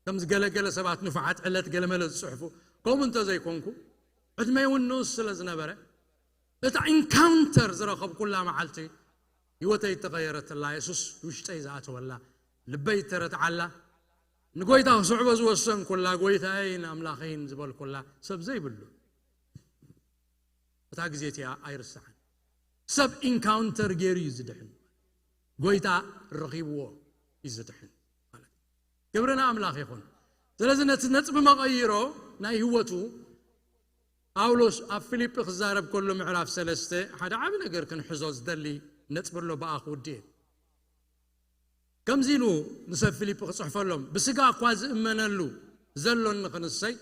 ከም ዝገለገለ ሰባት ንፉዓት ዕለት ገለመለ ዝጽሕፉ ከምኡ እንተዘይኮንኩ ዕድመይ እውን ንኡስ ስለ ዝነበረ እታ ኢንካውንተር ዝረኸብኩላ መዓልቲ ህይወተይ እተቐየረትላ የሱስ ውሽጠይ ዝኣተወላ ልበይ እተረትዓላ ንጎይታ ክስዕቦ ዝወሰንኩላ ጎይታየይን ኣምላኸይን ዝበልኩላ ሰብ ዘይብሉ እታ ግዜ እቲኣ ኣይርስዓን። ሰብ ኢንካውንተር ገይሩ እዩ ዝድሕን። ጎይታ ረኺብዎ እዩ ዝድሕን ማለት እዩ። ክብሪ ንኣምላኽ ይኹን። ስለዚ ነቲ ነጥቢ መቐይሮ ናይ ህይወቱ ጳውሎስ ኣብ ፊልጲ ክዛረብ ከሎ ምዕራፍ ሰለስተ ሓደ ዓቢ ነገር ክንሕዞ ዝደሊ ነጥቢ ኣሎ ብኣ ክውድእ እየ። ከምዚ ኢሉ ንሰብ ፊልጲ ክጽሕፈሎም ብስጋ እኳ ዝእመነሉ ዘሎኒ ክንሰይ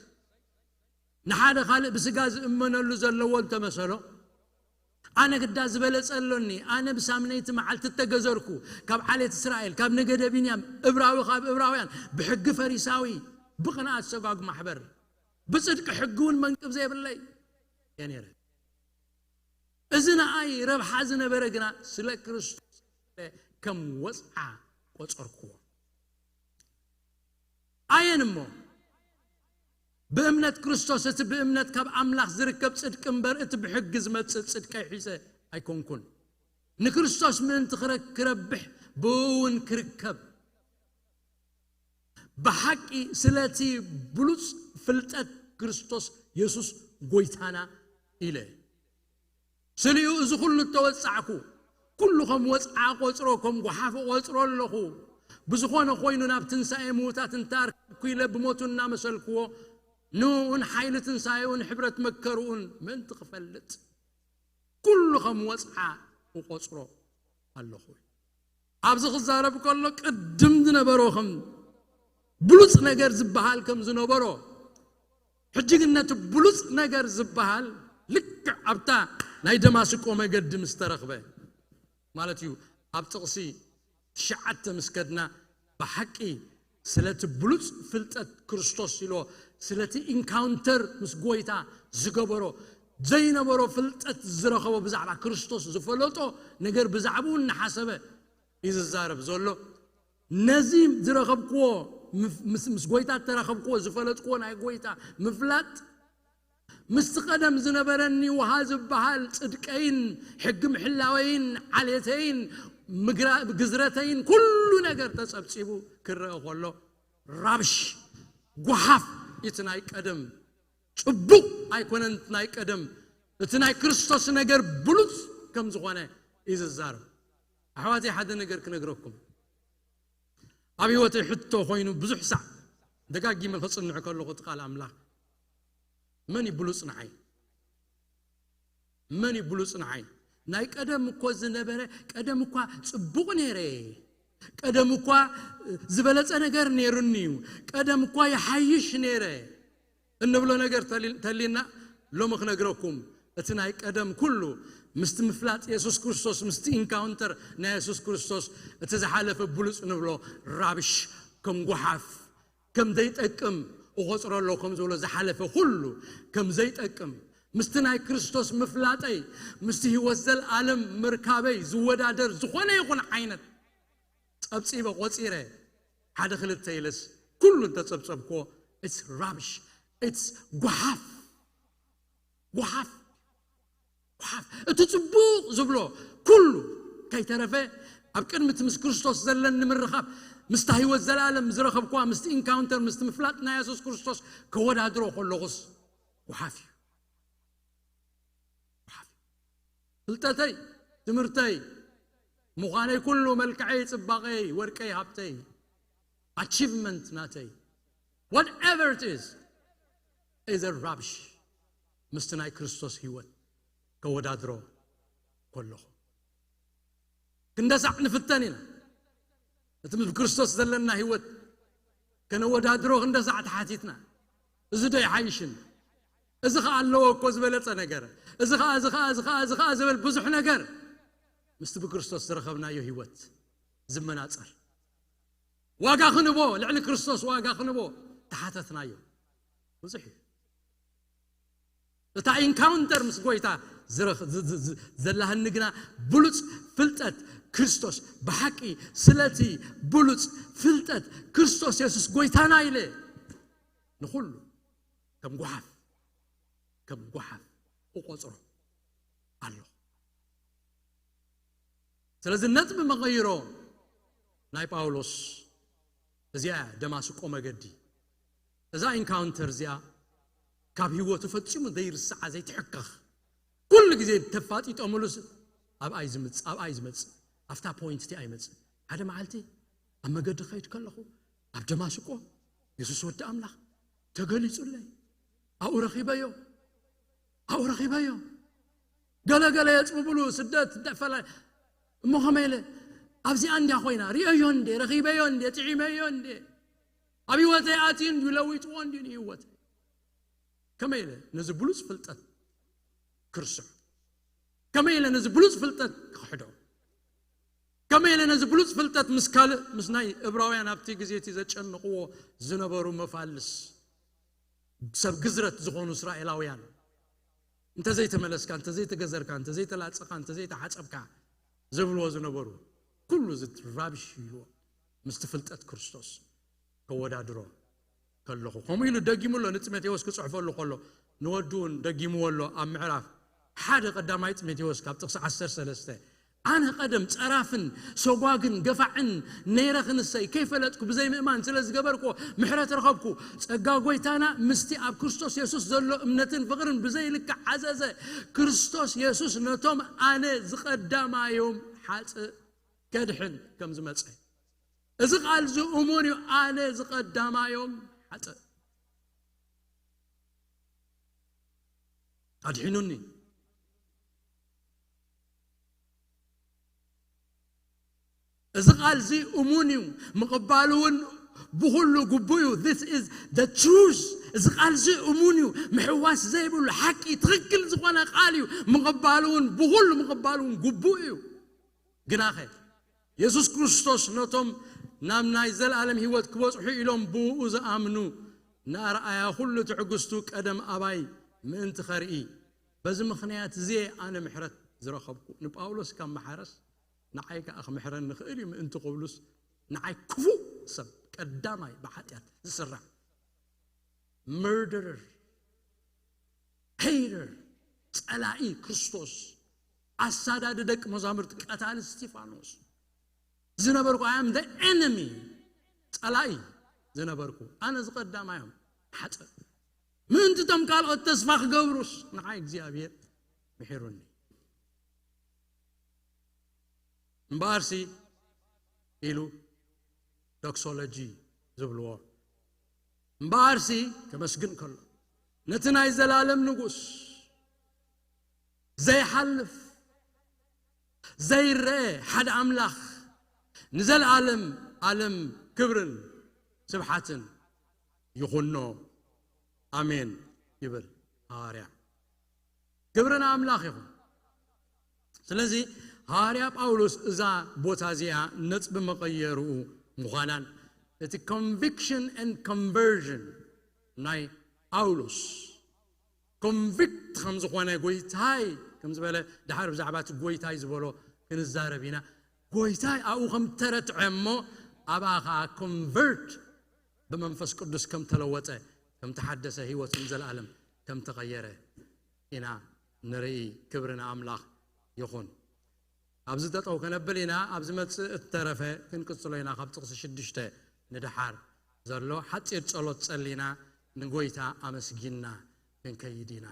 ንሓደ ካልእ ብስጋ ዝእመነሉ ዘለዎ እንተመሰሎ ኣነ ግዳ ዝበለጸ ኣሎኒ ኣነ ብሳምነይቲ መዓልቲ እተገዘርኩ ካብ ዓሌት እስራኤል ካብ ነገደ ቢንያም እብራዊ ካብ እብራውያን ብሕጊ ፈሪሳዊ ብቕንኣት ሰጓግ ማሕበር ብጽድቂ ሕጊ እውን መንቅብ ዘይብለይ እየ ነይረ። እዚ ንኣይ ረብሓ ዝነበረ ግና ስለ ክርስቶስ ከም ወጽዓ ቆጸርክዎ። ኣየን እሞ ብእምነት ክርስቶስ እቲ ብእምነት ካብ ኣምላኽ ዝርከብ ጽድቂ እምበር እቲ ብሕጊ ዝመጽእ ጽድቀይ ሒዘ ኣይኮንኩን። ንክርስቶስ ምእንቲ ክረ- ክረብሕ ብእውን ክርከብ ብሓቂ ስለቲ ብሉጽ ፍልጠት ክርስቶስ የሱስ ጎይታና ኢለ ስሊኡ እዚ ኩሉ እተወጻዕኩ ኩሉ ከም ወጽዓ ቆጽሮ ከም ጓሓፍ ቆጽሮ ኣለኹ። ብዝኾነ ኮይኑ ናብ ትንሳኤ ምዉታት እንተኣርከብኩ ኢለ ብሞቱ እናመሰልክዎ ንእኡን ሓይሊ ትንሳኤኡን ሕብረት መከርኡን ምእንቲ ክፈልጥ ኩሉ ከም ወጽዓ እቆጽሮ ኣለኹ። ኣብዚ ክዛረብ ከሎ ቅድም ዝነበሮ ከም ብሉጽ ነገር ዝበሃል ከም ዝነበሮ፣ ሕጂ ግን ነቲ ብሉጽ ነገር ዝበሃል ልክዕ ኣብታ ናይ ደማስቆ መገዲ ምስ ተረኽበ ማለት እዩ። ኣብ ጥቕሲ ትሽዓተ ምስ ከድና፣ ብሓቂ ስለቲ ብሉጽ ፍልጠት ክርስቶስ ኢሎ፣ ስለቲ ኢንካውንተር ምስ ጎይታ ዝገበሮ፣ ዘይነበሮ ፍልጠት ዝረኸቦ፣ ብዛዕባ ክርስቶስ ዝፈለጦ ነገር ብዛዕባኡ እናሓሰበ እዩ ዝዛረብ ዘሎ። ነዚ ዝረኸብክዎ፣ ምስ ጎይታ እተረኸብክዎ፣ ዝፈለጥክዎ ናይ ጎይታ ምፍላጥ፣ ምስቲ ቀደም ዝነበረኒ ውሃ ዝበሃል ጽድቀይን ሕጊ ምሕላወይን ዓሌተይን ግዝረተይን ኩሉ ነገር ተጸብጺቡ ክረአ ከሎ፣ ራብሽ፣ ጓሓፍ፣ እቲ ናይ ቀደም ጽቡቕ ኣይኮነን። እቲ ናይ ቀደም፣ እቲ ናይ ክርስቶስ ነገር ብሉጽ ከም ዝኾነ እዩ ዝዛረብ። ኣሕዋተይ፣ ሓደ ነገር ክነግረኩም። ኣብ ህይወተይ ሕቶ ኮይኑ ብዙሕ ሳዕ ደጋጊመ ከጽንዕ ከለኹ፣ እቲ ቃል ኣምላኽ፣ መን እዩ ብሉጽ ንዓይ? መን እዩ ብሉጽ ንዓይ? ናይ ቀደም እኮ ዝነበረ፣ ቀደም እኳ ጽቡቕ ነይረ፣ ቀደም እኳ ዝበለጸ ነገር ነይሩኒ እዩ፣ ቀደም እኳ ይሓይሽ ነይረ እንብሎ ነገር ተሊ-፣ ተሊና፣ ሎሚ ክነግረኩም፣ እቲ ናይ ቀደም ኩሉ ምስቲ ምፍላጥ የሱስ ክርስቶስ፣ ምስቲ ኢንካውንተር ናይ የሱስ ክርስቶስ፣ እቲ ዝሓለፈ ብሉጽ ንብሎ ራብሽ፣ ከም ጓሓፍ፣ ከም ዘይጠቅም እቖጽሮ ኣለኹ፣ ከም ዝብሎ፣ ዝሓለፈ ኩሉ ከም ዘይጠቅም፣ ምስቲ ናይ ክርስቶስ ምፍላጠይ፣ ምስቲ ህይወት ዘለኣለም ምርካበይ ዝወዳደር ዝኾነ ይኹን ዓይነት ጸብጺበ ቆጺረ፣ ሓደ ክልተ ኢለስ ኩሉ እንተጸብጸብክዎ፣ it's rubbish, it's ጓሓፍ፣ ጓሓፍ፣ ጓሓፍ። እቲ ጽቡቕ ዝብሎ ኩሉ ከይተረፈ፣ ኣብ ቅድሚ እቲ ምስ ክርስቶስ ዘለኒ ምርኻብ፣ ምስታ ህይወት ዘለኣለም ዝረኸብክዋ፣ ምስቲ ኢንካውንተር፣ ምስቲ ምፍላጥ ናይ የሱስ ክርስቶስ ከወዳድሮ ከለኹስ፣ ጓሓፍ እዩ። ጓሓፍ እዩ። ፍልጠተይ፣ ትምህርተይ፣ ምዃነይ ኩሉ፣ መልክዐይ፣ ጽባቐይ፣ ወርቀይ፣ ሃብተይ፣ ኣቺቭመንት ናተይ፣ whatever it is, is a rubbish ምስቲ ናይ ክርስቶስ ህይወት ከወዳድሮ ከለኹ። ክንደሳዕ ንፍተን ኢና። እቲ ምስ ክርስቶስ ዘለና ህይወት ከነወዳድሮ ክንደሳዕ ተሓቲትና። እዚ ዶ ይሓይሽን? እዚ ኸኣ ኣለዎ እኮ ዝበለጸ ነገር። እዚ ኸኣ፣ እዚ ኸኣ፣ እዚ ኸኣ፣ እዚ ኸኣ ዝብል ብዙሕ ነገር ምስቲ ብክርስቶስ ዝረኸብናዮ ህይወት ዝመናጸር። ዋጋ ክንቦ፣ ልዕሊ ክርስቶስ ዋጋ ክንቦ ተሓተትናዮ። ብዙሕ እዩ። እታ ኢንካውንተር ምስ ጎይታ ዝረኽ-፣ ዝ-፣ ዝ-፣ ዝ-፣ ዘላህኒ ግና ብሉጽ ፍልጠት ክርስቶስ፣ ብሓቂ ስለቲ ብሉጽ ፍልጠት ክርስቶስ የሱስ ጎይታና ኢለ ንኹሉ ከም ጓሓፍ፣ ከም ጓሓፍ እቖጽሮ ኣለኹ። ስለዚ ነጥቢ መቐይሮ ናይ ጳውሎስ እዚኣ እያ፣ ደማስቆ መገዲ። እዛ ኢንካውንተር እዚኣ ካብ ህይወቱ ፈጺሙ ዘይርስዓ፣ ዘይትሕከኽ፣ ኩሉ ግዜ ተፋጢጦምሉስ ኣብኣ እዩ ዝምጽእ፣ ኣብኣ እዩ ዝመጽእ፣ ኣብታ ፖይንት እቲኣ ይመጽእ። ሓደ መዓልቲ ኣብ መገዲ ክኸይድ ከለኹ፣ ኣብ ደማስቆ የሱስ ወዲ ኣምላኽ ተገሊጹለይ። ኣብኡ ረኺበዮ፣ ኣብኡ ረኺበዮ። ገለ ገለ የጽብብሉ፣ ስደት፣ ደፈላ። እሞ ከመይ ኢለ ኣብዚኣ እንድያ ኮይና፣ ርእየዮ እንዴ፣ ረኺበዮ እንዴ፣ ጥዒመዮ እንዴ፣ ኣብ ህይወተይ ኣትዩ እንድዩ፣ ለዊጥዎ እንድዩ ንህይወተይ። ከመይ ኢለ ነዚ ብሉጽ ፍልጠት ክርስዖ? ከመይ ኢለ ነዚ ብሉጽ ፍልጠት ክኽሕዶ? ከመይ ኢለ ነዚ ብሉጽ ፍልጠት ምስ ካልእ፣ ምስ ናይ እብራውያን ኣብቲ ግዜ እቲ ዘጨንቕዎ ዝነበሩ መፋልስ ሰብ ግዝረት ዝኾኑ እስራኤላውያን፣ እንተዘይተመለስካ፣ እንተዘይተገዘርካ፣ እንተዘይተላጸኻ፣ እንተዘይተሓጸብካ ዝብልዎ ዝነበሩ፣ ኩሉ እዚ ራብሽ ኢልዎ ምስቲ ፍልጠት ክርስቶስ ከወዳድሮ ከለኹ። ከምኡ ኢሉ ደጊሙ ኣሎ፣ ንጢሞቴዎስ ክጽሕፈሉ ከሎ፣ ንወዱ እውን ደጊምዎ ኣሎ። ኣብ ምዕራፍ ሓደ ቀዳማይ ጢሞቴዎስ ካብ ጥቕሲ ዓሰርተ ሰለስተ፣ ኣነ ቀደም ጸራፍን ሰጓግን ገፋዕን ነይረ፣ ክንሰይ ከይፈለጥኩ ብዘይ ምእማን ስለ ዝገበርኩ ምሕረት ረኸብኩ። ጸጋ ጎይታና ምስቲ ኣብ ክርስቶስ የሱስ ዘሎ እምነትን ፍቕርን ብዘይልክዕ ዓዘዘ። ክርስቶስ የሱስ ነቶም ኣነ ዝቐዳማዮም ሓጥእ ከድሕን ከም ዝመጸ። እዚ ቃል እዚ እሙን እዩ። ኣነ ዝቐዳማዮም ሓጥእ ኣድሒኑኒ። እዚ ቃል እዚ እሙን እዩ፣ ምቕባሉ እውን ብኹሉ ግቡእ እዩ። This is the truth። እዚ ቃል እዚ እሙን እዩ፣ ምሕዋስ ዘይብሉ ሓቂ፣ ትኽክል ዝኾነ ቃል እዩ። ምቕባሉ እውን ብኹሉ ምቕባሉ እውን ግቡእ እዩ። ግናኸ የሱስ ክርስቶስ ነቶም ናብ ናይ ዘለኣለም ህይወት ክበጽሑ ኢሎም ብኡ ዝኣምኑ ንኣርኣያ ኩሉ ትዕግስቱ ቀደም ኣባይ ምእንቲ ኸርኢ፣ በዚ ምኽንያት እዚ ኣነ ምሕረት ዝረኸብኩ። ንጳውሎስ ካብ መሓረስ ንዓይ ከኣ ክምሕረኒ ይኽእል እዩ ምእንቲ ክብሉስ፣ ንዓይ ክፉእ ሰብ ቀዳማይ ብሓጢኣት ዝስራዕ፣ murderer፣ hater፣ ጸላኢ ክርስቶስ፣ ኣሳዳዲ ደቂ መዛሙርቲ፣ ቀታሊ እስቲፋኖስ ዝነበርኩ፣ I am the enemy፣ ጸላኢ ዝነበርኩ ኣነ ዝቐዳማዮም ሓጥእ፣ ምእንቲ እቶም ካልኦት ተስፋ ክገብሩስ ንዓይ እግዚኣብሔር ምሒሩኒ። እምበኣርሲ ኢሉ ዶክሶሎጂ ዝብልዎ፣ እምበኣርሲ ከመስግን ከሎ ነቲ ናይ ዘላለም ንጉስ ዘይሓልፍ ዘይረአ ሓደ ኣምላኽ ንዘለኣለም ኣለም ክብርን ስብሓትን ይኹኖ፣ ኣሜን ይብል ሃዋርያ። ክብሪ ንኣምላኽ ይኹን። ስለዚ ሃዋርያ ጳውሎስ እዛ ቦታ እዚኣ ነጥቢ መቐየርኡ ምዃናን እቲ conviction and conversion ናይ ጳውሎስ፣ ኮንቪክት ከም ዝኾነ ጎይታይ ከም ዝበለ፣ ድሓር ብዛዕባ እቲ ጎይታይ ዝበሎ ክንዛረብ ኢና። ጎይታይ ኣብኡ ከም ተረትዐ እሞ ኣብኣ ኸዓ ኮንቨርት ብመንፈስ ቅዱስ ከም ተለወጠ፣ ከም ተሓደሰ፣ ህይወቱ ንዘለኣለም ከም ተቐየረ ኢና ንርኢ። ክብሪ ንኣምላኽ ይኹን። ኣብዚ ጠጠው ከነብል ኢና። ኣብ ዝመጽእ እተረፈ ክንቅጽሎ ኢና። ካብ ጥቕሲ ሽዱሽተ ንደሓር ዘሎ ሓጺር ጸሎት ጸሊና ንጎይታ ኣመስጊንና ክንከይድ ኢና።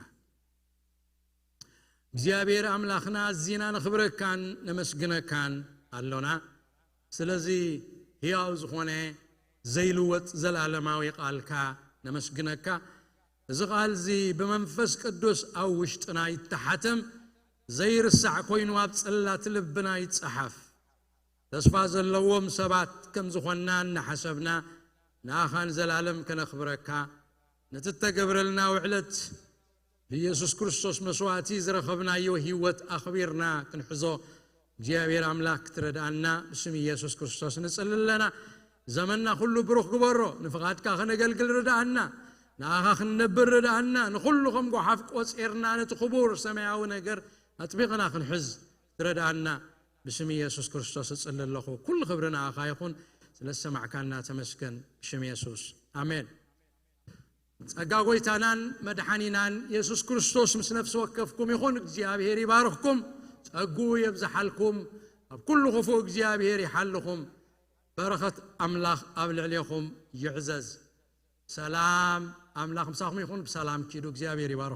እግዚኣብሔር ኣምላኽና፣ ኣዚና ነኽብረካን ነመስግነካን ኣሎና። ስለዚ ህያው ዝኾነ ዘይልወጥ ዘላለማዊ ቃልካ ነመስግነካ። እዚ ቃል እዚ ብመንፈስ ቅዱስ ኣብ ውሽጥና ይተሓተም፣ ዘይርሳዕ ኮይኑ ኣብ ጽላት ልብና ይጸሓፍ። ተስፋ ዘለዎም ሰባት ከም ዝኾንና እናሓሰብና፣ ንኣኻ ንዘላለም ከነኽብረካ፣ ነቲ እተገብረልና ውዕለት ብኢየሱስ ክርስቶስ መስዋእቲ ዝረኸብናዮ ህይወት ኣኽቢርና ክንሕዞ እግዚኣብሔር ኣምላኽ ክትረድኣና ብስም ኢየሱስ ክርስቶስ ንጽሊ ኣለና። ዘመንና ኩሉ ብሩኽ ግበሮ። ንፍቓድካ ከነገልግል ርድኣና። ንኣኻ ክንነብር ርድኣና። ንኹሉ ከም ጓሓፍ ቆጺርና ነቲ ክቡር ሰማያዊ ነገር ኣጥቢቕና ክንሕዝ ትረድኣና ብስም ኢየሱስ ክርስቶስ እጽሊ ኣለኹ። ኩሉ ክብሪ ንኣኻ ይኹን። ስለ ዝሰማዕካና ተመስገን። ብሽም የሱስ ኣሜን። ጸጋ ጎይታናን መድሓኒናን የሱስ ክርስቶስ ምስ ነፍሲ ወከፍኩም ይኹን። እግዚኣብሔር ይባርኽኩም፣ ጸጉ የብዝሓልኩም፣ ኣብ ኩሉ ክፉእ እግዚኣብሔር ይሓልኹም። በረኸት ኣምላኽ ኣብ ልዕሌኹም ይዕዘዝ። ሰላም ኣምላኽ ምሳኹም ይኹን። ብሰላም ኪዱ። እግዚኣብሔር ይባርኹም።